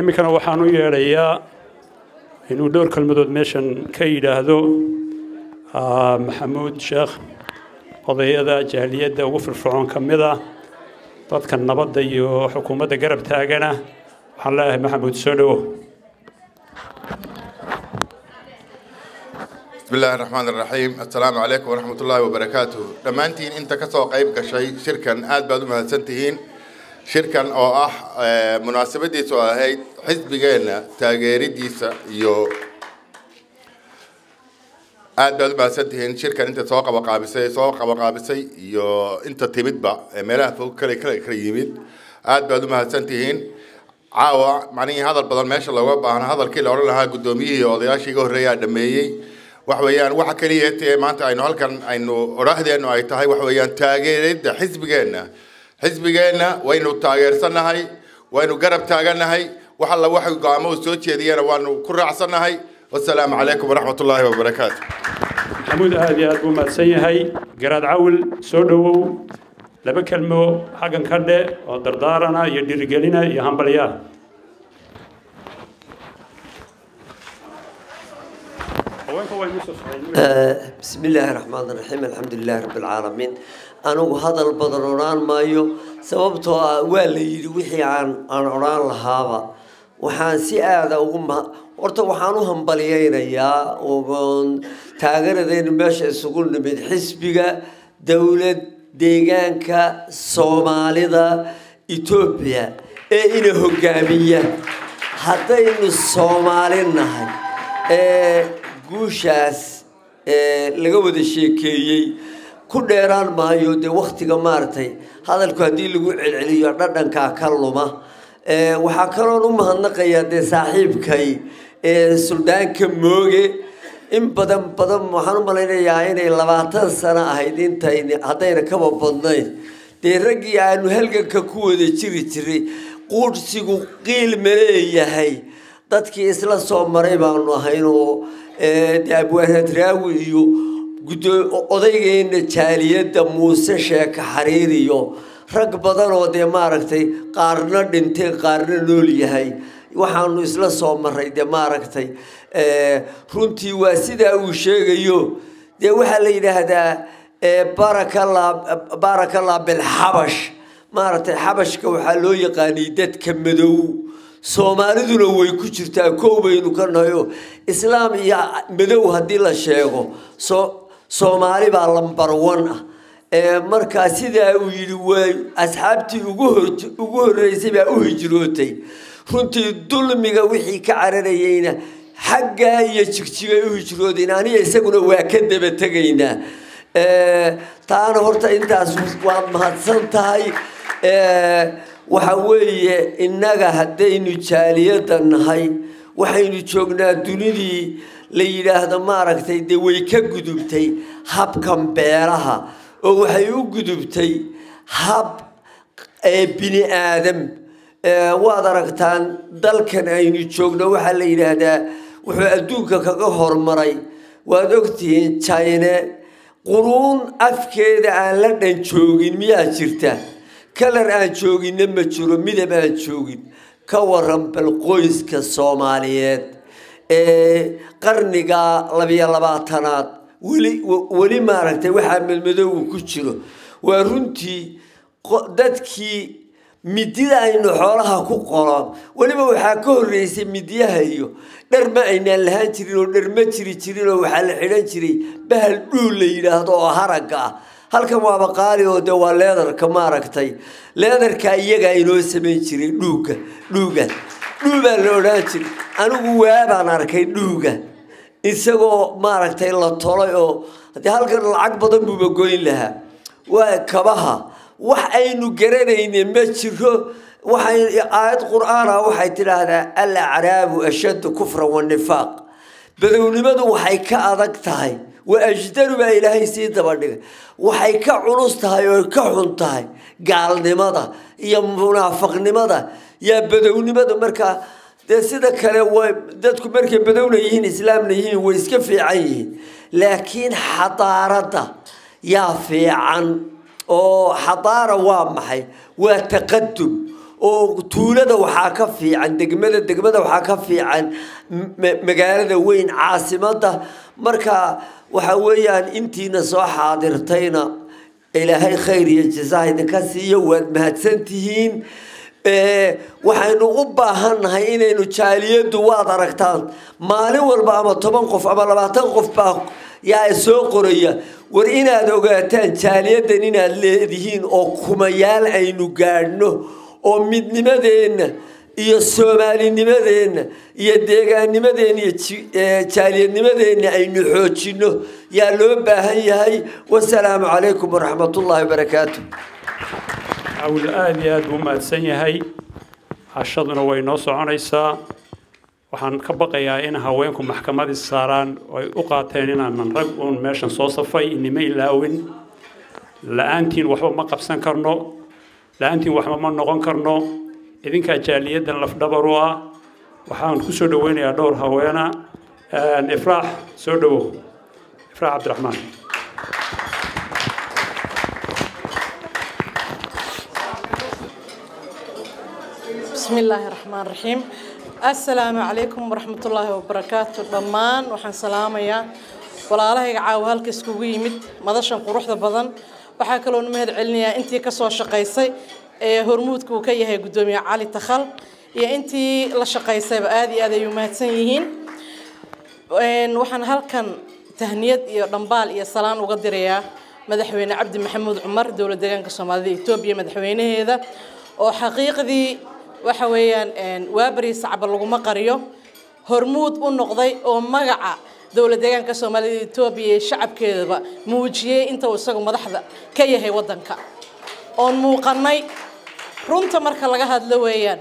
Iminkana waxaan u yeedhayaa inuu dhowr kelmadood meeshan ka yidhaahdo Maxamuud Sheekh, odayada jaaliyadda ugu firfircoon ka mid ah, dadka nabadda iyo xukuumadda garab taagana. Waxaan leeyahay, Maxamuud, soo dhowo. بسم الله الرحمن الرحيم، السلام عليكم ورحمة الله وبركاته. Dhammaantiin inta ka soo qayb gashay shirkan aad baad u mahadsantihiin. Shirkan oo ah munaasabadiisu ahayd xisbigeenna taageeridiisa iyo aad baad u mahadsantihiin shirkan inta soo qabaqaabisay iyo inta timidba ee meelaha fog kale yimid, aad baad u mahadsantihiin. Caawa macnihii hadal badan meesha looga baahna. Hadalkii la odhan lahaa guddoomiyihii odayaashii iga horreeyaa dhameeyey. Waxa weeyaan, waxa keliya ee maanta aynu halkan aynu odhaahdeennu ay tahay waxa weeyaan taageeridda xisbigeenna. Xisbigeenna waynu taageersannahay, waynu garab taagannahay. Wax alla waxa go'aamo uu soo jeediyana waanu ku raacsannahay. Wasalaamu calaykum waraxmat ullaahi wabarakaatu. Maxamuud aad iyo aad buu mahadsan yahay. Garaad Cawil, soo dhowow. Laba kelmo xaggan ka dhe oo dardaarana iyo dhiirigelina iyo hambalyaa. Haweenka waa inuu soo socday. بسم الله الرحمن الرحيم، الحمد لله رب العالمين. Anigu hadal badan odhaan maayo, sababtoo ah waa la yidhi wixii aan odhaan lahaaba. Waxaan si aada ugu ma horta waxaan u hambaliyeynayaa oon taageeradaynu meesha isugu nimid xisbiga dowlad deegaanka Soomaalida Etoobiya ee ina hogaamiya. Haddaynu Soomaali nahay ee guushaas ee laga wada sheekeeyey ku dheeraan maayo. Dee waktiga maaragtay hadalku haddii lagu celceliyo dhadhankaa ka luma. Waxaa kaloon u mahadnaqayaa dee saaxiibkay ee Suldaanka Mooge. In badan badan waxaan u malaynayaa inay 20 sano ahayd intayn haddayna kaba badnayn. Dee raggii aanu halganka ku wada jiri jiray, quudhsigu qiil maleeyahay, dadkii isla soo maray baanu ahayn oo dee Abwaanadraawi iyo gudo odaygeena jaaliyadda Muuse Sheeke Xariir iyo rag badan oo dee maaragtay qaarna dhintay, qaarna nool yahay, waxaanu isla soo maray dee maaragtay. Runtii waa sidaa uu sheegayo. Dee waxaa la yidhaahdaa barakallah, baarakallah bilxabash. Maaragtay, xabashka waxaa loo yaqaanay dadka madow, Soomaaliduna way ku jirtaa. Kow baynu ka nahayo islaam iyo madow haddii la sheego, soo Soomaali baa number one ah. Markaa sidaa uu yidhi, way asxaabtii ugu horreysay baa u hijrootay. Runtii dulmiga wixii ka cararayeyna xaggaa iyo Jigjigay u hijroodeen. Aniga isaguna waa ka daba tegaynaa. Taana horta intaas waad mahadsan tahay. Waxa weeye, innaga haddaynu jaaliyadda nahay, waxaynu joognaa dunidii la yidhaahdo maaragtay dee way ka gudubtay habkan beeraha oo waxay u gudubtay hab bini aadam. Waad aragtaan dalkan aynu joogno, waxaa la yidhaahdaa wuxuu adduunka kaga hormaray. Waad ogtihiin, China quruun afkeeda aan la dhan joogin miyaa jirta? Colour aan jooginna ma jiro, midab aan joogin. Ka waran bal qoyska Soomaaliyeed ee qarniga 22aad weli weli maaragtay waxaa madmadowga ku jiro? Waa runtii dadkii midida aynu xoolaha ku qolo. Weliba waxaa ka horreysay midiyaha iyo dhar ma aynaan lahaan jirin oo dhar ma jiri jirin oo waxaa la xidhan jiray bahal dhuul la yidhaahdo oo haragga ah. Halkan waaba qaali oo dee waa leatherka maaragtay. Leatherka iyagaa inoo samayn jiray. Dhuuga dhuubaa la odhaan jiray. Anigu waabaan arkay dhuuga isagoo maaragtay la tolay oo haddii halkan lacag badan buuba goyn lahaa. Waa kabaha wax aynu garanayne ma jiro. Waxay aayad Qur'aana waxay tidhaahdaa: "الأعراب أشد كفرا ونفاقا." Badownimadu waxay ka adag tahay, وأجدر baa Ilaahay sii dabadhigay, waxay ka culus tahay oo ka xun tahay gaalnimada iyo munaafaqnimada yaa badownimadu. Markaa dee sida kale way dadku markay badowna yihiin, islaamna yihiin, way iska fiican yihiin, laakiin xadaaradda yaa fiican. Oo xadaara waa maxay? Waa taqadum. Oo tuulada waxaa ka fiican degmada, degmada waxaa ka fiican magaalada weyn, caasimadda. Marka waxa weeyaan intiina soo xaadirtayna Ilaahay khayr iyo jazaha idinka siiyo, waad mahadsantihiin. Waxaynu u baahannahay inaynu jaaliyaddu, waad aragtaan, maalin walba ama 10 qof ama 20 qof baa yaa soo qoraya. War inaad ogaataan jaaliyaddan inaad leedihiin oo kumayaal aynu gaadhno oo midnimadeenna iyo soomaalinimadeenna iyo deegaannimadeenna iyo jaaliyadnimadeenna aynu xoojinno yaa loo baahan yahay. Wasalaamu calaykum waraxmatullaahi wabarakaatu. Cawil aada iyo aad buu u mahadsan yahay. Cashaduna way noo soconaysaa. Waxaan ka baqayaa in haweenku maxkamadii saaraan oo ay u qaateen inaanan rag uun meeshan soo safay. Inima ilaawin, la-aantiin waxba ma qabsan karno, la-aantiin waxba ma noqon karno. Idinkaa jaaliyaddan lafdhabar u ah. Waxaan ku soo dhaweynayaa dhowr haweena. Ifraax, soo dhawow. Ifraax Cabdiraxmaan. بسم الله الرحمن الرحيم. السلام عليكم ورحمة الله وبركاته. Dhammaan waxaan salaamayaa walaalahayga caawa halka iskugu yimid madashan quruxda badan. Waxaa kaloo mahad celinayaa intii kasoo shaqaysay ee hormuudka uu ka yahay guddoomiye Cali Takhal iyo intii la shaqaysayba, aad iyo aad ay u mahadsan yihiin. Waxaan halkan tahniyad iyo dhambaal iyo salaan uga dirayaa Madaxweyne Cabdi Maxamuud Cumar, dowlad deegaanka Soomaalida Etoobiya madaxweynaheeda, oo xaqiiqdii waxa weeyaan waabari sacba laguma qariyo hormuud u noqday oo magaca dowlad deegaanka Soomaalida Etoobiya iyo shacabkeedaba muujiyey inta uu isagu madaxda ka yahay waddanka oon muuqanay. Runta marka laga hadlo weeyaan,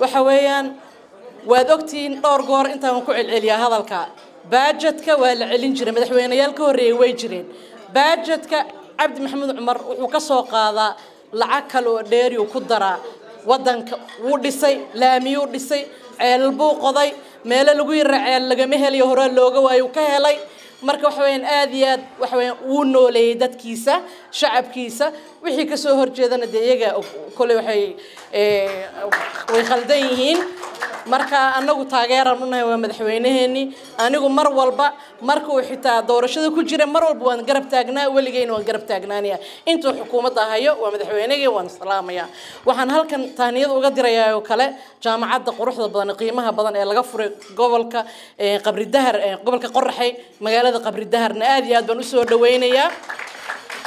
waxa weeyaan waad ogtihiin, dhowr goor intaan ku celceliyaa hadalka, baajadka waa la celin jiray, madaxweyneyaal ka horreeyay way jireen. Baajadka Cabdi Maxamuud Cumar wuxuu ka soo qaadaa lacag kale oo dheeri uu ku daraa. Waddanka wuu dhisay, laamiyuu dhisay, ceelal buu qoday, meelo lagu yara ceel lagama helayo hore looga waayo ka helay. Marka waxa weeyaan aad iyo aad waxa weeyaan wuu nooleeyey dadkiisa, shacabkiisa. Wixii ka soo horjeedana dee iyaga koley waxay way khaldan yihiin. Marka annagu taageeraan u nahay, waa madaxweyneheenii. Anigu mar walba marka uu xitaa doorashada ku jira mar walba waan garab taagnaa, weligeyna waan garab taagnaanaya intuu xukuumadda hayo. Waa madaxweynegii, waan salaamayaa. Waxaan halkan tahniyad uga dirayaa oo kale jaamacadda quruxda badan, qiimaha badan ee laga furay gobolka Qabri Dahar, gobolka Qoraxay, magaalada Qabri Daharna aad iyo aad baan usoo dhaweynayaa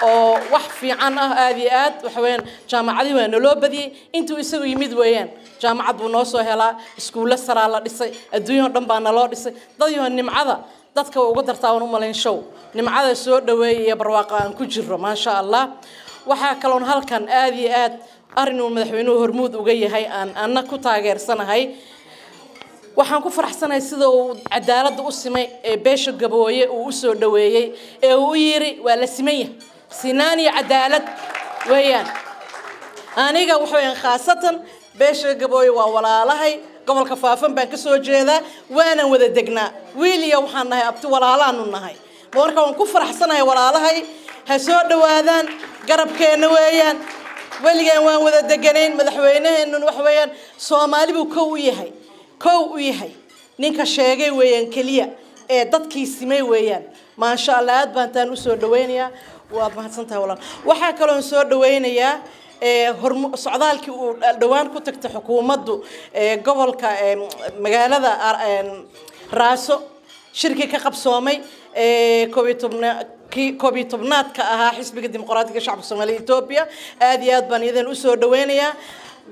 oo wax fiican ah. Aad iyo aad waxa weeyaan jaamacadihii waa naloo badiyey intuu isagu yimid weeyaan. Jaamacad buu noo soo helaa, iskuulo saraa la dhisay, adduunyao dhan baa naloo dhisay. Dad nimcada dadka waa uga dartaa waan u malayn show nimcada soo dhaweeyay iyo barwaaqa aan ku jirro, maasha Allah. Waxaa kaloon halkan aad iyo aad arrin uu madaxweynuhu hormuud uga yahay aan anna ku taageersanahay. Waxaan ku faraxsanahay sida uu cadaaladda u simay ee beesha Gabooye uu u soo dhaweeyey ee uu u yiri waa la siman yahay, sinaan iyo cadaalad weeyaan. Aniga waxa weeyaan khaasatan beesha Gabooye waa walaalahay, gobolka Faafan baan ka soo jeedaa, waanan wada degnaa, wiil iyo waxaan nahay abti, walaalaanu nahay. Marka waan ku faraxsanahay, walaalahay ha soo dhawaadaan, garabkeenna weeyaan, weligeen waan wada deganayn. Madaxweynaheennun waxa weeyaan Soomaali buu kow u yahay, kow u yahay, ninka sheegay weeyaan keliya ee dadkii simay weeyaan, maasha Allah. Aad baan taan usoo dhaweynayaa, waad mahadsantahay walaal. Waxaa kaloon soo dhaweynayaa socdaalkii uu dhowaan ku tagtay xukuumaddu gobolka, magaalada Raaso, shirkii ka qabsoomay 11kii 11aadka ahaa Xisbiga Dimuqraadiga Shacabka Soomaaliya Etoobiya. Aad iyo aad baan iyadan usoo dhaweynayaa.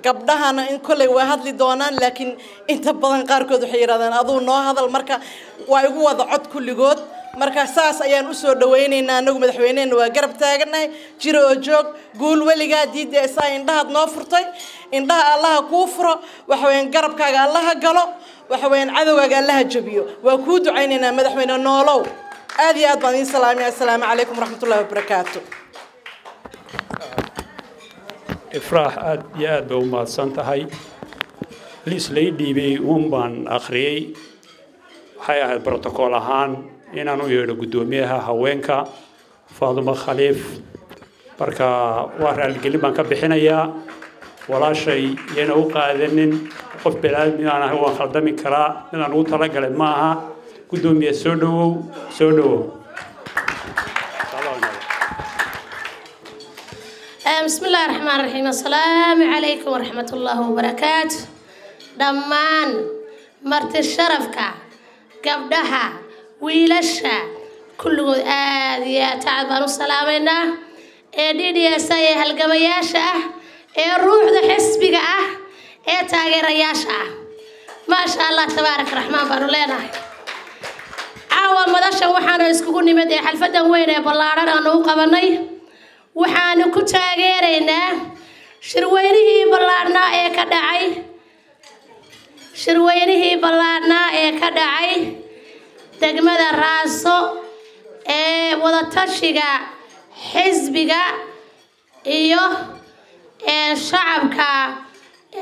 Gabdhahana in kolley waa hadli doonaan, laakiin inta badan qaarkood waxay yidhahdaan aduu noo hadal. Marka waa igu wada cod kulligood. Marka saas ayaan usoo dhaweynaynaa anagu madaxweynehena waa garab taaganahay. Jiro oo joog, guul weligaa. Diidda isaa indhahaad noo furtay, indhaha Allaha kuu furo. Waxa weeyaan garabkaaga Allaha galo, waxa weeyaan cadowgaaga Allaha jabiyo. Waa kuu ducaynaynaa madaxweyne, noolow. Aad iyo aad baan idiin salaamaya. Assalaamu calaykum waraxmatullahi wabarakaatu. Ifraax aad iyo aad bay u mahadsan tahay. Liis lay dhiibay uun baan akhriyey. Waxay ahayd brotocool ahaan inaan u yeedho guddoomiyaha haweenka Faadumo Khaliif. Marka waa raaligelin baan ka bixinayaa. Walaashay iyana u qaadanin qof bini'aadmi aan ahay, waan khaldami karaa, midaan ugu talagalay ma aha. Guddoomiye, soo dhawow, soo dhawow. بسم الله الرحمن الرحيم. السلام عليكم ورحمة الله وبركاته. Dhammaan marti sharafka, gabdhaha, wiilasha, kulligood aada iyo aad tacad baan u salaamaynaa ee DDS ee halgamayaasha ah, ee ruuxda xisbiga ah, ee taageerayaasha ah. Maasha Allah, tabaarak raxmaan baanu leenahay. Caawa madashan waxaanu iskugu nimid ee xalfadan weyn ee ballaadhan aanu u qabanay, waxaanu ku taageeraynaa shirweynihii ballaadhnaa ee ka dhacay, shirweynihii ballaadhnaa ee ka dhacay degmada Raaso ee wadatashiga xisbiga iyo ee shacabka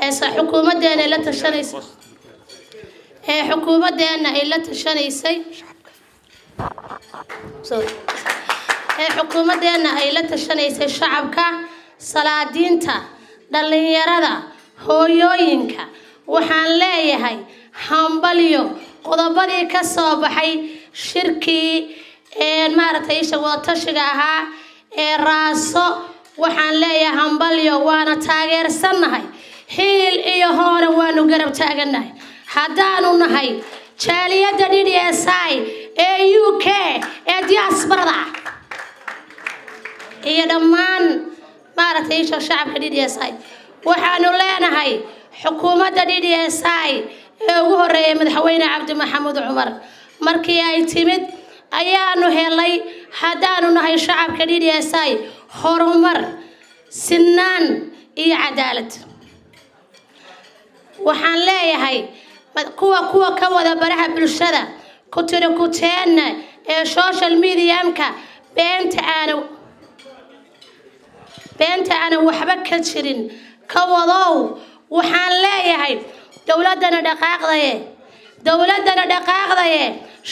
ee xukuumaddeena la tashanaysa, ee xukuumaddeena ay la tashanaysay, ee xukuumaddeena ay la tashanaysay shacabka, salaadiinta, dhallinyarada, hooyooyinka. Waxaan leeyahay hambalyo. Qodobadii ka soo baxay shirkii maaragtay isha wadatashiga ahaa ee Raaso, waxaan leeyahay hambalyo, waana taageersannahay, hiil iyo hoona waanu garab taagannahay haddaanu nahay jaaliyadda DDSI ee UK ee diasporada iyo dhammaan maaragtay isha shacabka DDSI. Waxaanu leenahay xukuumadda DDSI ee ugu horeeyay Madaxweyne Cabdi Maxamuud Cumar, markii ay timid ayaanu helay haddaanu nahay shacabka DDSI horumar, sinaan iyo cadaalad. Waxaan leeyahay kuwa ka wada baraha bulshada kutiri kuteenna ee social mediumka beenta aana waxba ka jirin ka wadow, waxaan leeyahay dowladdana dhaqaaqdaye, dowladdana dhaqaaqdaye,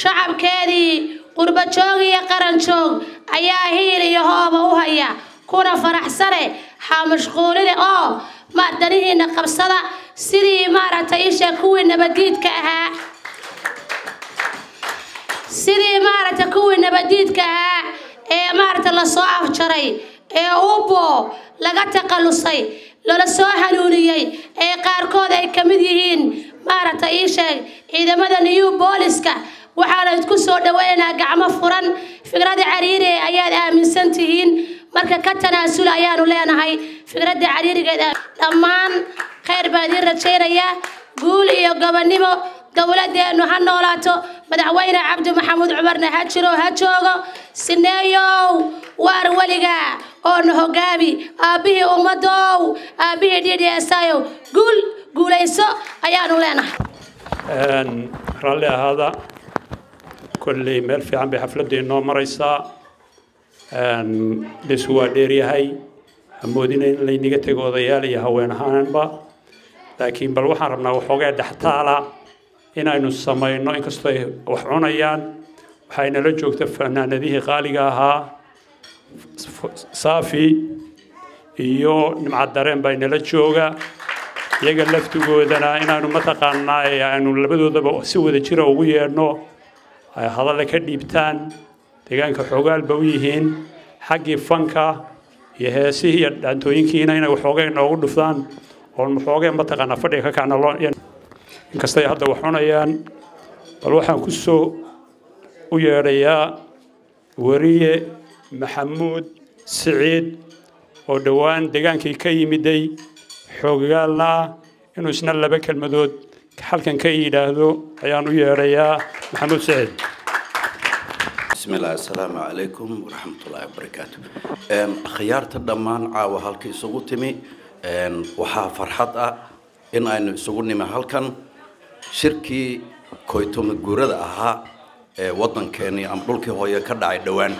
shacabkeedii qurba joog iyo qaran joog ayaa hiil iyo hooba u haya kuna faraxsane. Ha mashquuline oo ma danihiina qabsada, sidii maaragtay isha kuwii nabadiidka ahaa, sidii maaragtay kuwii nabadiidka ahaa ee maaragtay lasoo afjaray ee ubo laga takhalusay, lala soo hanuuniyey, ee qaarkood ay ka mid yihiin maaragtay ii sheeg ciidamada new booliska. Waxaana isku soo dhaweynaynaa gacmo furan. Fikrada cariiri ayaad aaminsan tihiin, marka ka tanaasula ayaanu leenahay fikradda cariirigeed. Dhammaan khayr baan idiin rajaynayaa, guul iyo gobonnimo. Dowladeennu ha noolaato, Madaxweyne Cabdi Maxamuud Cumarna ha jiro, ha joogo. Sineeyow, waar weligaa oo na hogaami, aabbihii ummaddow, aabbihii DDSIow, guul, guulayso ayaanu leenahay. Raalli ahaada, kolley meel fiican bay xafladda inoo maraysaa. Lisu waa dheeryahay, hamoodina in laynaga tego odayaal iyo haween ahaanba, laakiin bal waxaan rabnaa waxoogee dhextaala inaynu samayno. Inkastoo ay wax cunayaan, waxaynala joogta fanaanadihii qaaliga ahaa, Saafi iyo Nimcad Dareen baa inala jooga. Iyaga laftigoodana inaanu mataqaanaa ee aynu labadoodaba si wada jira ugu yeedhno, ay hadalle ka dhiibtaan. Deegaanka xoogaal ba u yihiin xaggii fanka iyo heesihii iyo dhaantooyinkiina inay waxoogay noogu dhufdaan oon waxoogay mataqaanaa fadhiga ka kacna loo inkastay hadda wax cunayaan. Bal waxaan ku soo u yeedhayaa weriye Maxamuud Siciid oo dhowaan degaankii ka yimiday, xoogagaalna ah, inuu isna laba kelmadood halkan ka yidhaahdo ayaan u yeedhayaa Maxamuud Siciid. بسم الله، السلام عليكم ورحمة الله وبركاته. Akhyaarta dhammaan caawa halka isugu timi, waxaa farxad ah in aynu isugu nimi halkan shirkii koytoma guurada ahaa ee waddankeennii ama dhulkii hooye ka dhacay dhowaan.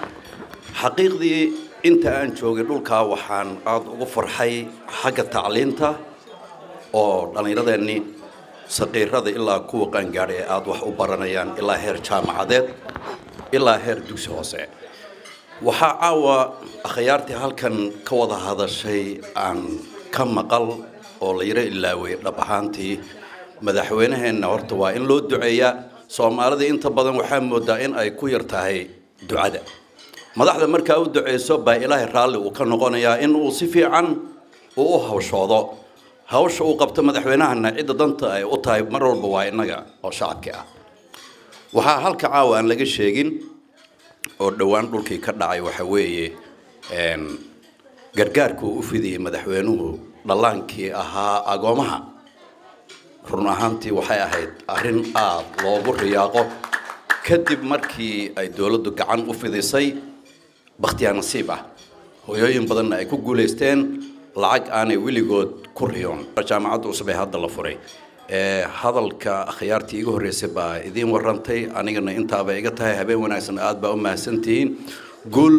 Xaqiiqdii inta aan joogay dhulkaa waxaan aada ugu farxay xagga tacliinta oo dhallinyaradeenii saqiirada ilaa kuwa qaangaadhay ee aada wax u baranayaan, ilaa heer jaamacadeed ilaa heer dugsi hoose. Waxaa caawa akhyaartii halkan ka wada hadashay aan ka maqal oo la yaro ilaaway dhab ahaantii madaxweynaheenna horta waa in loo duceeyaa. Soomaalida inta badan waxaa moodaa in ay ku yar tahay ducada. Madaxda markaa u duceyso baa Ilaahay raalli uu ka noqonayaa in uu si fiican uu u hawshoodo hawsha uu qabto. Madaxweynahana cidda danta ay u tahay mar walba waa innaga oo shacabka ah. Waxaa halka caawa aan laga sheegin oo dhowaan dhulkii ka dhacay waxa weeye gargaarku uu u fidiyey madaxweynuhu dhallaankii ahaa agoomaha. Run ahaantii waxay ahayd arrin aada loogu riyaaqo kadib markii ay dowladdu gacan u fidisay bakhtiyaa nasiib ah, hooyooyin badanna ay ku guulaysteen lacag aanay weligood ku riyoon. Jaamacadda cusub ee hadda la furay, hadalka akhyaartii iga horreysay baa idiin warantay, anigana intaaba iga tahay. Habeen wanaagsan, aad baa u mahadsantihiin. Guul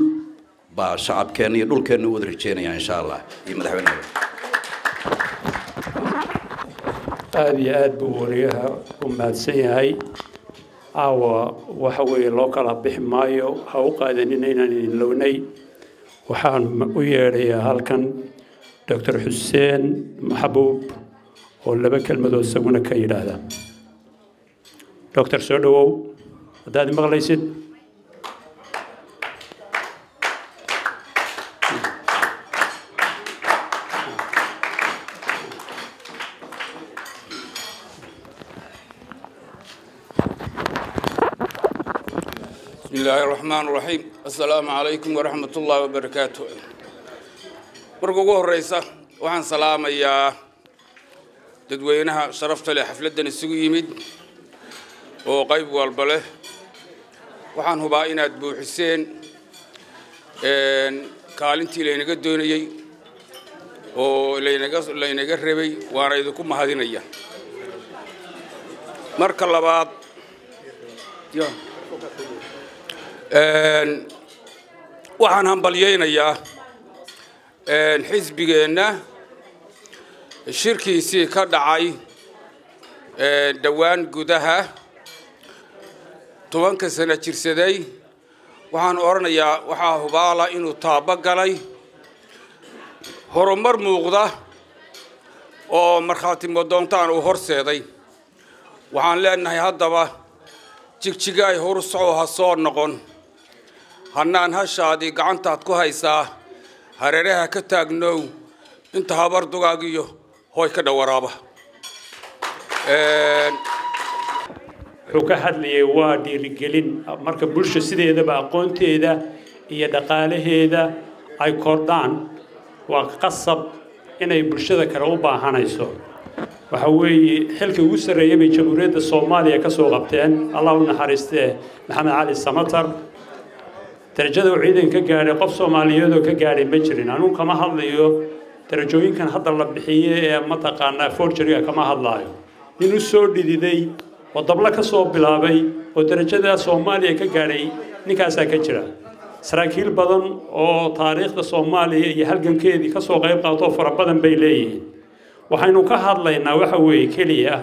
baa shacabkeenna iyo dhulkeenna u wada rajeynaya insha Allah iyo madaxweynaha. Aada iyo aad buu wariyaha u mahadsan yahay. Caawa waxa weeye loo kala bixi maayo, ha u qaadanina inaan idin lownay. Waxaan u yeedhayaa halkan Doctor Xuseen Maxbuub oo laba kelmadood isaguna ka yidhaahda. Doctor, soo dhawow haddaad maqlaysid. بسم الله الرحمن الرحيم، السلام عليكم ورحمة الله وبركاته. Marka ugu horeysa waxaan salaamayaa dadweynaha sharafta leh xafladdan isugu yimid oo qayb walba leh. Waxaan hubaa inaad buuxiseen kaalintii laynaga doonayey oo laynaga rabay, waana idinku mahadinaya. Marka labaad waxaan hambalyaynayaa xisbigeenna shirkiisii ka dhacay dhowaan gudaha 10-ka sano jirsaday. Waxaan odhanayaa waxaa hubaala inuu taabo galay horumar muuqda oo markhaati madoontaan uu horseeday. Waxaan leenahay haddaba Jigjigaay horusocoo, ha soo noqon hannaan hashaadii gacantaad ku haysaa, hareeraha ka taagnow inta habar dugaagiyo hooy ka dhawaraaba. Wuxuu ka hadlayay waa dhiirigelin. Marka bulsha sideedaba aqoonteeda iyo dhaqaalaheeda ay kordhaan, waa qasab inay bulshada kale u baahanayso. Waxa weeye xilkii ugu sarreeyay bay Jamhuuriyadda Soomaaliya ka soo qabteen, Allah u naxariistee, Maxamed Cali Samatar. Darajada uu ciidan ka gaadhay qof Soomaaliyeed oo ka gaadhay ma jirin. Anugu kama hadlayo darajooyinkan hadda la bixiyey ee mataqaanaa forgeryga, kama hadlaayo. Nin u soo dhididay oo dabla ka soo bilaabay oo darajada Soomaaliya ka gaadhay ninkaasaa ka jira. Saraakiil badan oo taariikhda Soomaaliya iyo halgankeedii ka soo qayb qaato fara badan bay leeyihiin. Waxaynu ka hadlaynaa waxa weeye keliya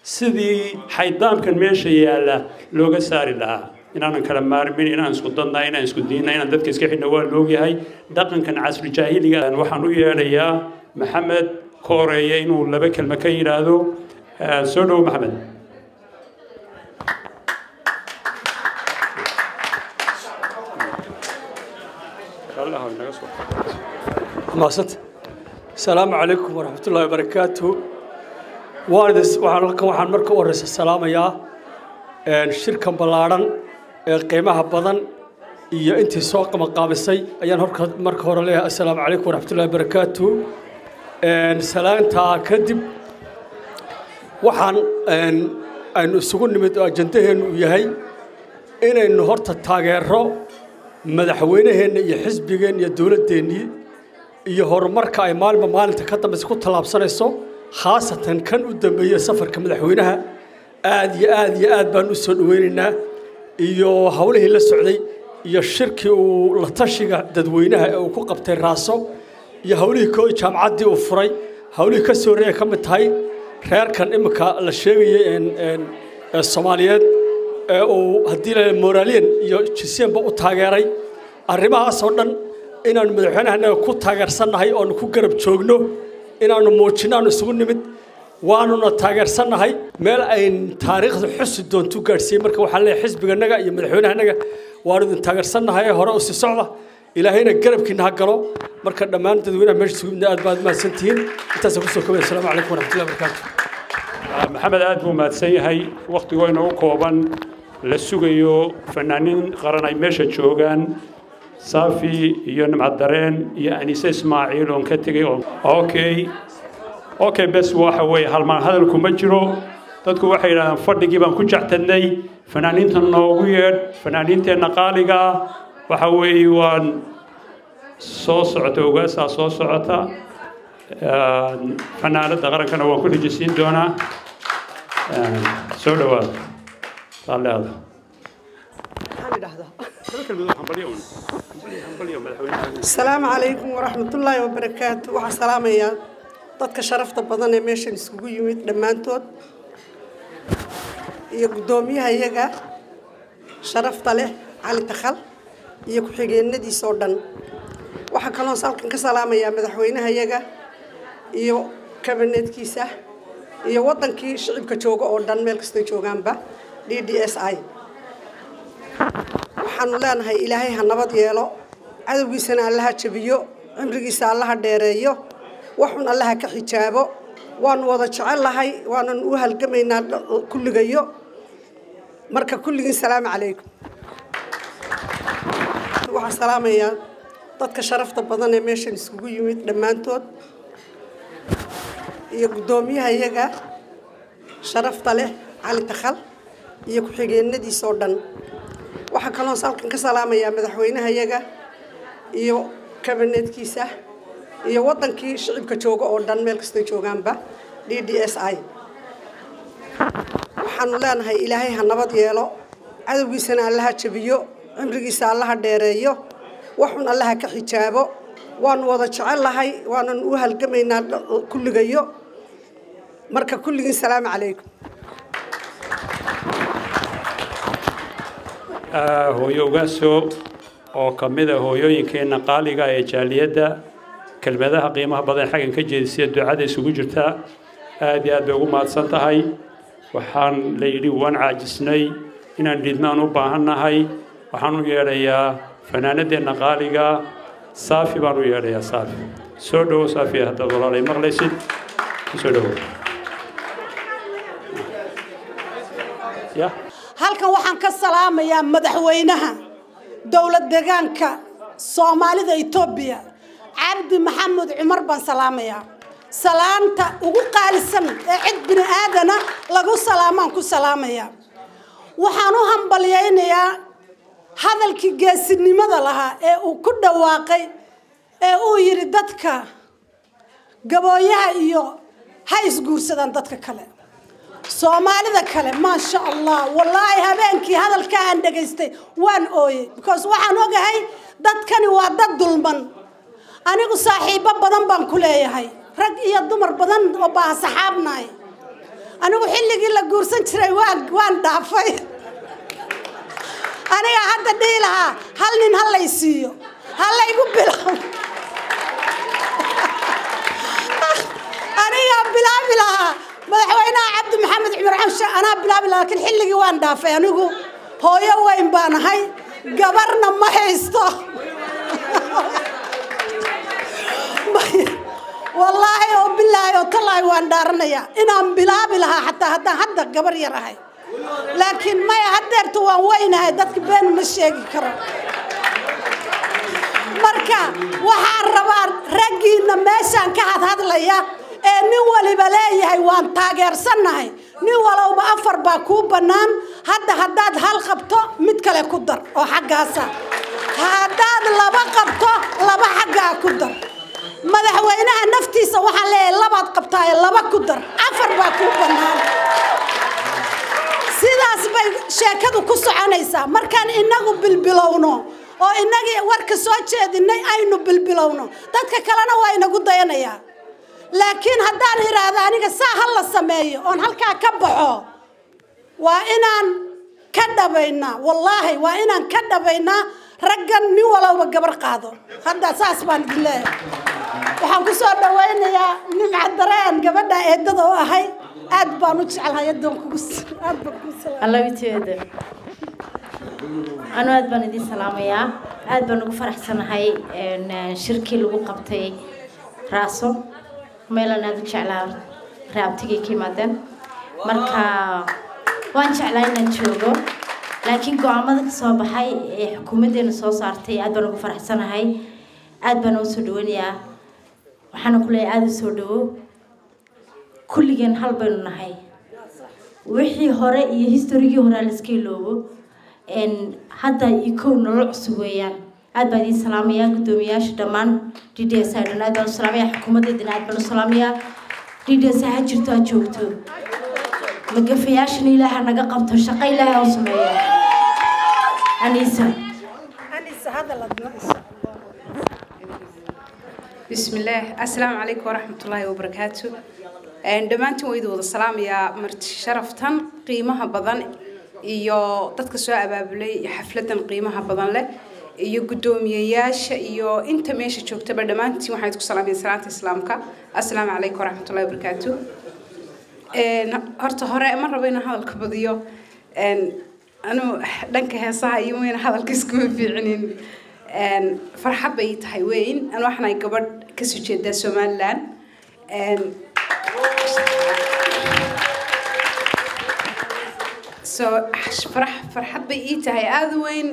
sidii xaydaamkan meesha yaalla looga saari lahaa, inaanan kala maarmin, inaan isku dadnaa, inaan isku diinna, inaan dadka iska xidhna. Waa loogyahay dhaqankan casri jaahiliga. Waxaan u yeedhayaa Maxamed Kooreeye inuu laba kelmo ka yidhaahdo. Soo dhowo, Maxamed. Maasanta. Asalaamu calaykum waraxmatullaahi wabarakaatu. Waan waxaan halkan waxaan marka u horeysa salaamayaa shirkan ballaadhan ee qiimaha badan iyo intii soo qamaqaabisay ayaan horka marka hore leeyahay assalaamu calaykum waraxmatullaahi wabarakaatu. Salaantaa kadib waxaan aynu isugu nimid oo ajandaheennu uu yahay inaynu horta taageero madaxweynaheenna iyo xisbigeenna iyo dowladdeennii iyo horumarka ay maalinba maalinta ka dambaysa ku tallaabsanayso, khaasatan kan u dambeeyey safarka madaxweynaha. Aad iyo aad iyo aad baan u soo dhoweynaynaa, iyo howlihii la socday iyo shirkii uu la tashiga dadweynaha ee uu ku qabtay Raaso iyo howlihii koo jaamacaddii uu furay, howlihii ka soo horreeya ka mid tahay reerkan iminka la sheegayay ee Soomaaliyeed ee uu haddii la moraaliyan iyo jisyanba u taageeray. Arrimahaas oo dhan inaanu madaxweynahanaga ku taageersannahay oonu ku garab joogno Inaannu muujinno aanu isugu nimid, waanuna taageersannahay meel ayn taariikhda xusi doontu gaadhsiiyey. Marka waxaan leeyahay xisbiganaga iyo madaxweynahanaga waanu idin taageersannahay, hore u sii socda, ilaahayna garabkiina ha galo. Marka dhammaan dadweynaha meesha isugu yimidna aad baad mahadsantihiin. Intaasaan kusoo kobaya. Asalaamu calaykum waraxmatullahi wabarakaatu. Maxamed aad buu mahadsan yahay. Wakhtigoo inoogu kooban la sugayo fanaaniin qaran ay meesha joogaan, Saafi iyo Nimcad Dareen iyo Anise Ismaaciil oon ka tegey. Okay, bes waxa weeye halmaan hadalku ma jiro. Dadku waxay yidhahdaan fadhigii baan ku jectadnay, fanaaniinta noogu yeedh, fanaaniinteenna qaaliga ah. Waxa weeye waan soo socota, ogaasaa soo socota, fanaanada qarankana waan ku dhejisiin doonaa. Soo dhawaada taalleada. Asalaamu calaykum waraxmatullaahi wabarakaatu. Waxaan salaamayaa dadka sharafta badan ee meeshan iskugu yimid dhammaantood iyo guddoomiyaha iyaga sharafta leh Cali Takhal iyo ku-xigeenadiisa oo dhan. Waxaa kaloo halkan ka salaamayaa madaxweynaha iyaga iyo kabineedkiisa iyo waddankii shicibka jooga oo dhan meel kastay joogaanba DDSI. Waxaanu leenahay ilaahay ha nabad yeelo, cadowgiisana allaha jabiyo, cimrigiisa allaha dheereeyo, waxun allaha ka xijaabo. Waanu wada jecel lahay, waanan u halgamaynaa kulligayo. Marka kulligiin salaamu calaykum. Waxaan salaamayaa dadka sharafta badan ee meeshan iskugu yimid dhammaantood iyo guddoomiyaha iyaga sharafta leh Cali Takhal iyo ku-xigeenadiisa oo dhan. Waxaa kaloo halkan ka salaamayaa madaxweynaha iyaga iyo kabineedkiisa iyo waddankii shicibka jooga oo dhan meel kastay joogaanba DDSI. Waxaanu leenahay ilaahay ha nabad yeelo, cadowgiisana allaha jabiyo, cimrigiisa allaha dheereeyo, waxun allaha ka xijaabo. Waanu wada jecel lahay, waanan u halgamaynaa kulligayo. Marka kulligiin salaamu calaykum. Hooyo Ogaaso oo ka mid a hooyooyinkeenna qaaliga ee jaaliyadda, kelmadaha qiimaha badan xaggan ka jeedisay ducada isugu jirtaa, aad iyo aad bay ugu mahadsan tahay. Waxaan la yidhi waan caajisnay, inaan dhidnaan u baahannahay. Waxaan u yeedhayaa fanaanadeenna qaaliga Saafi baan u yeedhayaa. Saafi, soo dhowo. Saafi, haddaad walaalay maqlaysid, soo dhowo ya. Halkan waxaan ka salaamayaa madaxweynaha dowlad deegaanka Soomaalida Itoobiya Cabdi Maxamed Cumar baan salaamayaa. Salaanta ugu qaalisan ee cid bini aadana lagu salaamaan ku salaamayaa. Waxaan u hambalyaynayaa hadalkii geesinimada lahaa ee uu ku dhawaaqay ee uu yidhi dadka gabooyaha iyo ha isguursadaan dadka kale, Soomaalida kale. Maasha Allah, wallaahi habeenkii hadalka aan dhegaystay waan ooyey, because waxaan ogahay dadkani waa dad dulman. Anigu saaxiibo badan baan ku leeyahay, rag iyo dumar badan oo baa saxaabnahay. Anigu xilligii la guursan jiray waan dhaafay. Aniga hadda dhihi lahaa hal nin ha lay siiyo, ha laygu bilaabo. Anigaa bilaabi lahaa madaxweynaha Cabdi Maxamed Cumar Camshe, anaa bilaabi lahaa, laakiin xilligii waan dhaafay. Anigu hooyo weyn baan ahay, gabarna ma haysto. Wallaahi oo bilaahi oo tallaahi waan dhaaranayaa inaan bilaabi lahaa xataa haddaan hadda gabar yar ahay, laakiin maya, haddeerta waan weynahay, dadka been ma sheegi karo. Marka waxaan rabaa raggiina meeshaan ka hadhadlaya ee nin waliba leeyahay waan taageersannahay, nin walowba 4 baa kuu bannaan hadda. Haddaad hal qabto mid kale ku dar oo xaggaasa, haddaad 2 qabto 2 xaggaa ku dar. Madaxweynaha naftiisa waxaan leeyahay labaad qabtaaye 2 ku dar, 4 baa kuu bannaan. Sidaas bay sheekadu ku soconaysaa. Markaan inagu bilbilowno oo inagii warka soo jeedinay aynu bilbilowno, dadka kalena waa inagu dayanayaa. Laakiin haddaan idhaahdo aniga saa ha la sameeyo oon halkaa ka baxo, waa inaan ka dhabaynaa, wallaahi waa inaan ka dhabaynaa. Raggan nin walowba gabar qaado hadda, saas baan idin leeyahay. Waxaan ku soo dhawaynayaa Nimca. Gabadha eedada oo ahay aad baan u jecelahay, adoon kugu aad baan kugu salaamay. Alla witeeda. Anu aad baan idin salaamayaa, aad baan ugu faraxsanahay shirkii lagu qabtay Raaso, meelaan aad u jeclaa raabtigay ka yimaadeen. Marka waan jeclaa inaan joogo, laakiin go'aamada ka soo baxay ee xukuumaddeena soo saartay aad baan ugu faraxsanahay, aad baan ugu soo dhawanayaa. Waxaana ku leeyahay aada u soo dhawo. Kulligeen hal baynu nahay, wixii hore iyo historigii hore la iska iloobo, hadda iyo kow nolol cusub weeyaan. Aad baan idiin salaamayaa guddoomiyaasha dhammaan DDS dhan, aad baan u salaamayaa xukuumaddeedana, aad baan u salaamayaa. DDS ha jirto, ha joogto. Magafayaashana Ilaaha naga qabto, shaqo Ilaaha ha u sameeyo. Anisa. Anisa, hadal adna. بسم الله، السلام عليكم ورحمة الله وبركاته. Dhammaantiin waa idin wada salaamayaa, marti sharaftan qiimaha badan iyo dadka soo abaabulay iyo xafladan qiimaha badan leh iyo guddoomiyeyaasha iyo inta meesha joogtaba. Dhammaantiin waxaan idinku salaamaya salaanta islaamka, assalaamu calaykum waraxmatullahi wabarakaatu. Horta hore ma rabo inaan hadalka badiyo. Anu dhanka heesaha iyo weyna hadalka iskuma fiicinin. Farxad bay ii tahay weyn. Anu waxaan ahay gabadh kasoo jeedaa Somaliland. So farxad bay ii tahay aada u weyn,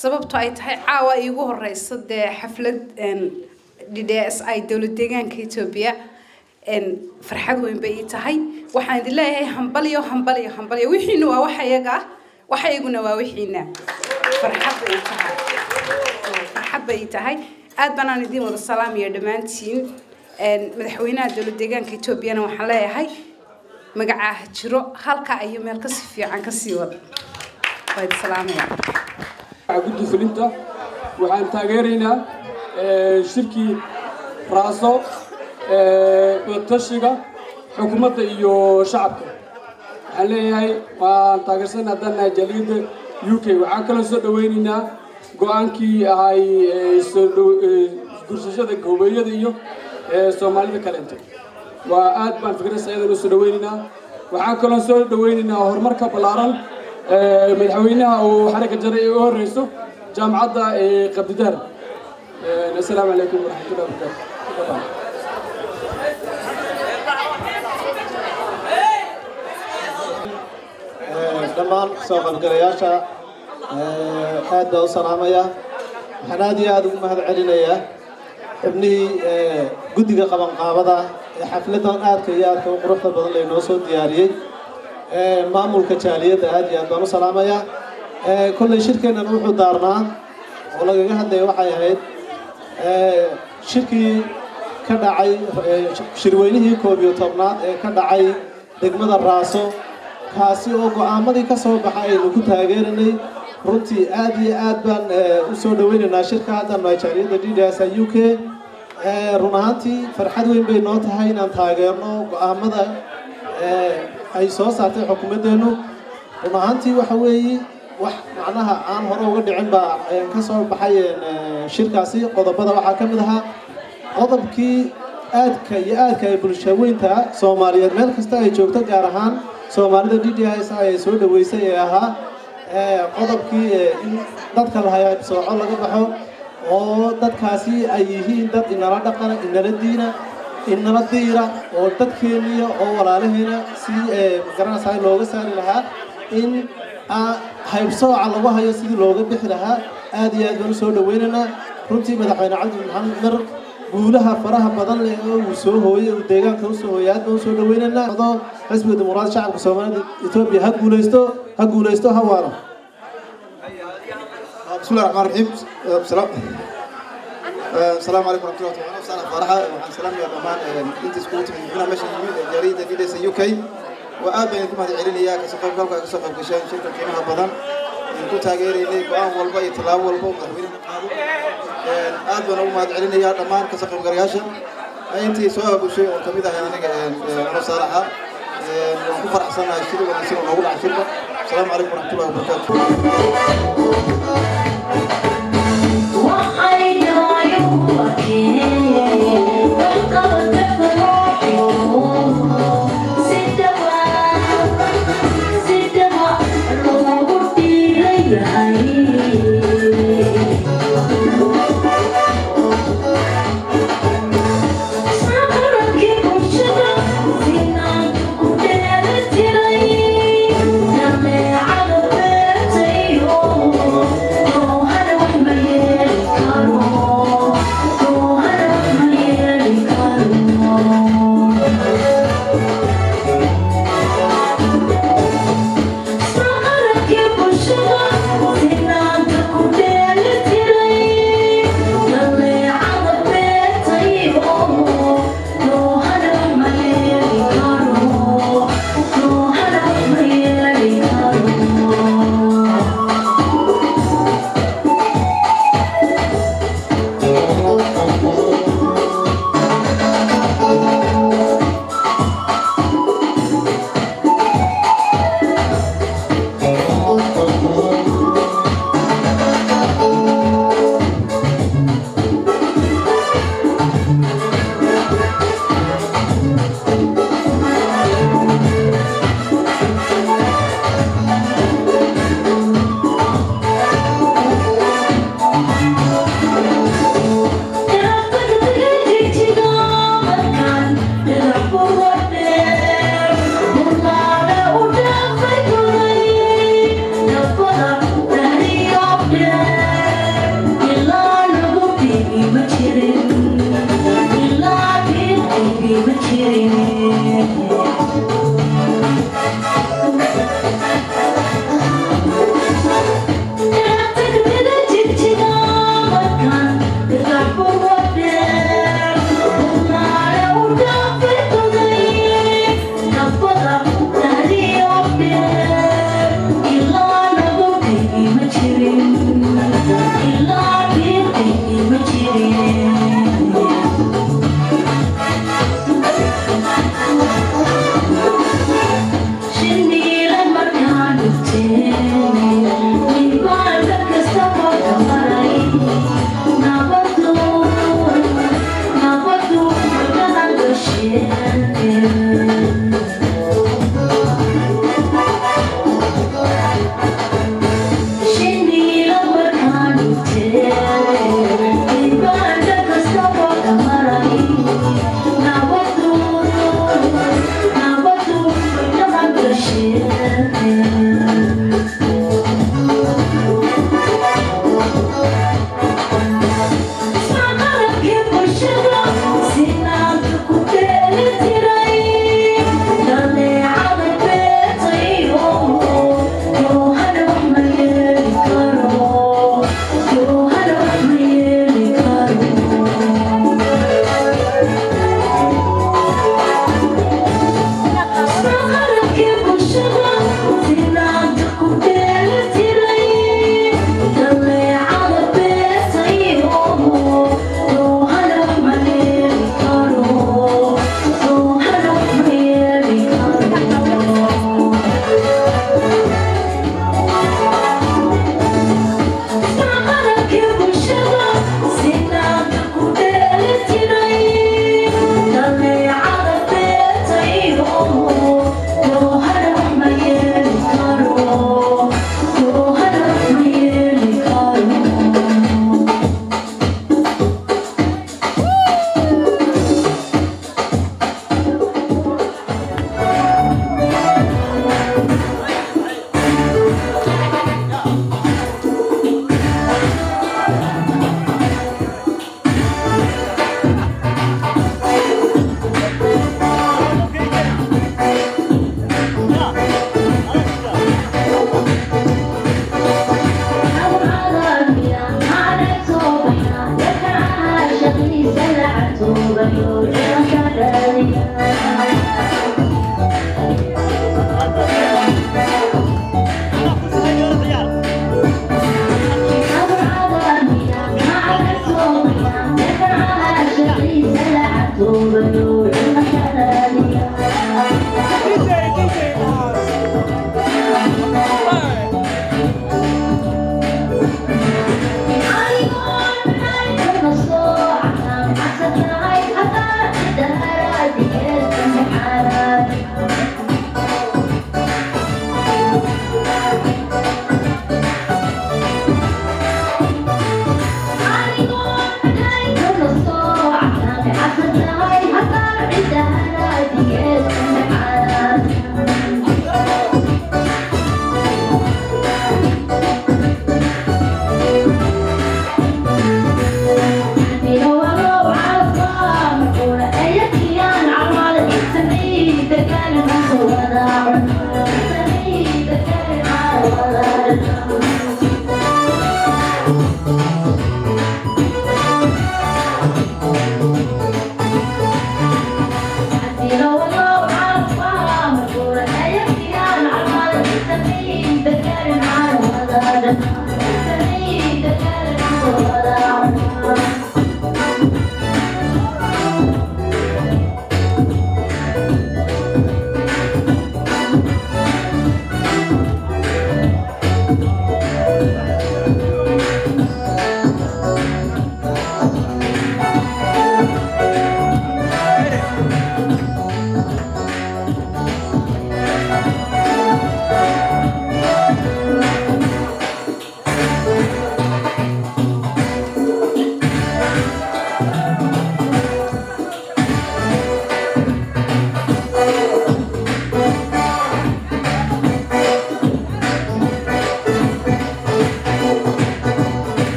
sababto ay tahay caawa iigu horeysa dee xaflad DDSI, dowlad deegaanka Etoobiya. Farxad weyn bay ii tahay. Waxaan idin leeyahay hambalyo, hambalyo, hambalyo. Wixiina waa wax iyaga ah, wax iyaguna waa wixiina. Farxad bay ii tahay, farxad bay ii tahay. Aad baan aan idin wada salaamaya dhammaantiin. Madaxweynaha dowlad deegaanka Etoobiyana waxaan leeyahay magacaa ha jiro, halka iyo meel kasii fiican kasii wada. Waa idin salaamaya. Guddi fulinta waxaan taageeraynaa shirkii Raaso, wadatashiga xukuumadda iyo shacabka. Waxaan leeyahay waan taageersan haddaan nahay jaaliyadda UK. Waxaan kaloo soo dhaweynaynaa go'aankii ahay soo gursashada goobeeyada iyo Soomaalida kaleento. Waa aad baan fikraddaas ayadan u soo dhaweynaynaa. Waxaan kaloo soo dhaweynaynaa horumarka ballaaran madaxweynaha uu xarigga jaray ee u horeyso jaamacadda Qabdidaar. Assalaamu calaykum waraxmatullahi wabarakaatu. Dhammaan soo qaybgalayaasha aad baa u salaamaya. Waxaan aad iyo aada ugu mahad celinayaa xubnihii guddiga qabanqaabada ee xafladan aadka iyo aadka u quruxda badan laynoo soo diyaariyey. Maamulka jaaliyadda aad iyo aad baan u salaamayaa. Kolley shirkeennan wuxuu daarnaa oo lagaga hadlaya waxay ahayd shirkii ka dhacay, shirweynihii 11aad ee ka dhacay degmada Raaso, kaasi oo go'aamadii ka soo baxay aynu ku taageeranay. Runtii aad iyo aad baan u soo dhaweynaynaa shirka haddaan nahay jaaliyadda DDS UK. Run ahaantii farxad weyn bay noo tahay inaan taageerno go'aamada ay soo saartay xukuumaddeennu. Run ahaantii waxa weeye wax macnaha aan hore uga dhicin baa ka soo baxay shirkaasi. Qodobada waxaa ka mid ahaa qodobkii aadka iyo aadka ay bulshaweynta Soomaaliyeed meel kasta ay joogto, gaar ahaan Soomaalida DDS, ay soo dhaweysay ee ahaa qodobkii in dadka la haybsooco laga baxo, oo dadkaasi ay yihiin dad inala dhaqana, inala diina, inala diira, oo dadkeeniya oo walaalaheena si magaranaysaa looga saari lahaa in haybsooca lagu hayo, sidii looga bixi lahaa. Aad iyo aad baan usoo dhaweynaynaa. Runtii madaxweyne Cabdi Maxamed Cumar guulaha faraha badan leh oo uu soo hooyey, uu deegaanka usoo hooyey, aad baan usoo dhaweynaynaa. Xisbiga Dimuqraadi Shacabka Soomaalida Etoobiya ha guulaysto, ha guulaysto, ha waaro. بسم الله الرحمن الرحيم، السلام السلام عليكم ورحمة الله وبركاته. أنا فرحة وحن سلام يا دمان أنت سكوت من هنا ماشي جريدة DDS UK. وآد بين كم هذه عليا كسوق قلبك كسوق قشان شركة قيمها بدن إنكو تاجري قام والبا يتلاو والبا مدحوين قادو. aad baan ugu mahad celinayaa dhammaan kasoo qaybgalayaasha intii soo aabushay oo kamid ah aniga ano Saalaxa. Waan ku faraxsanahay sida wanaagsan oo noogu dhacay shirka. Asalaamu calaykum waraxmatullahi wabarakaatu. Thank you.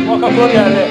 Waa ka kor yaale.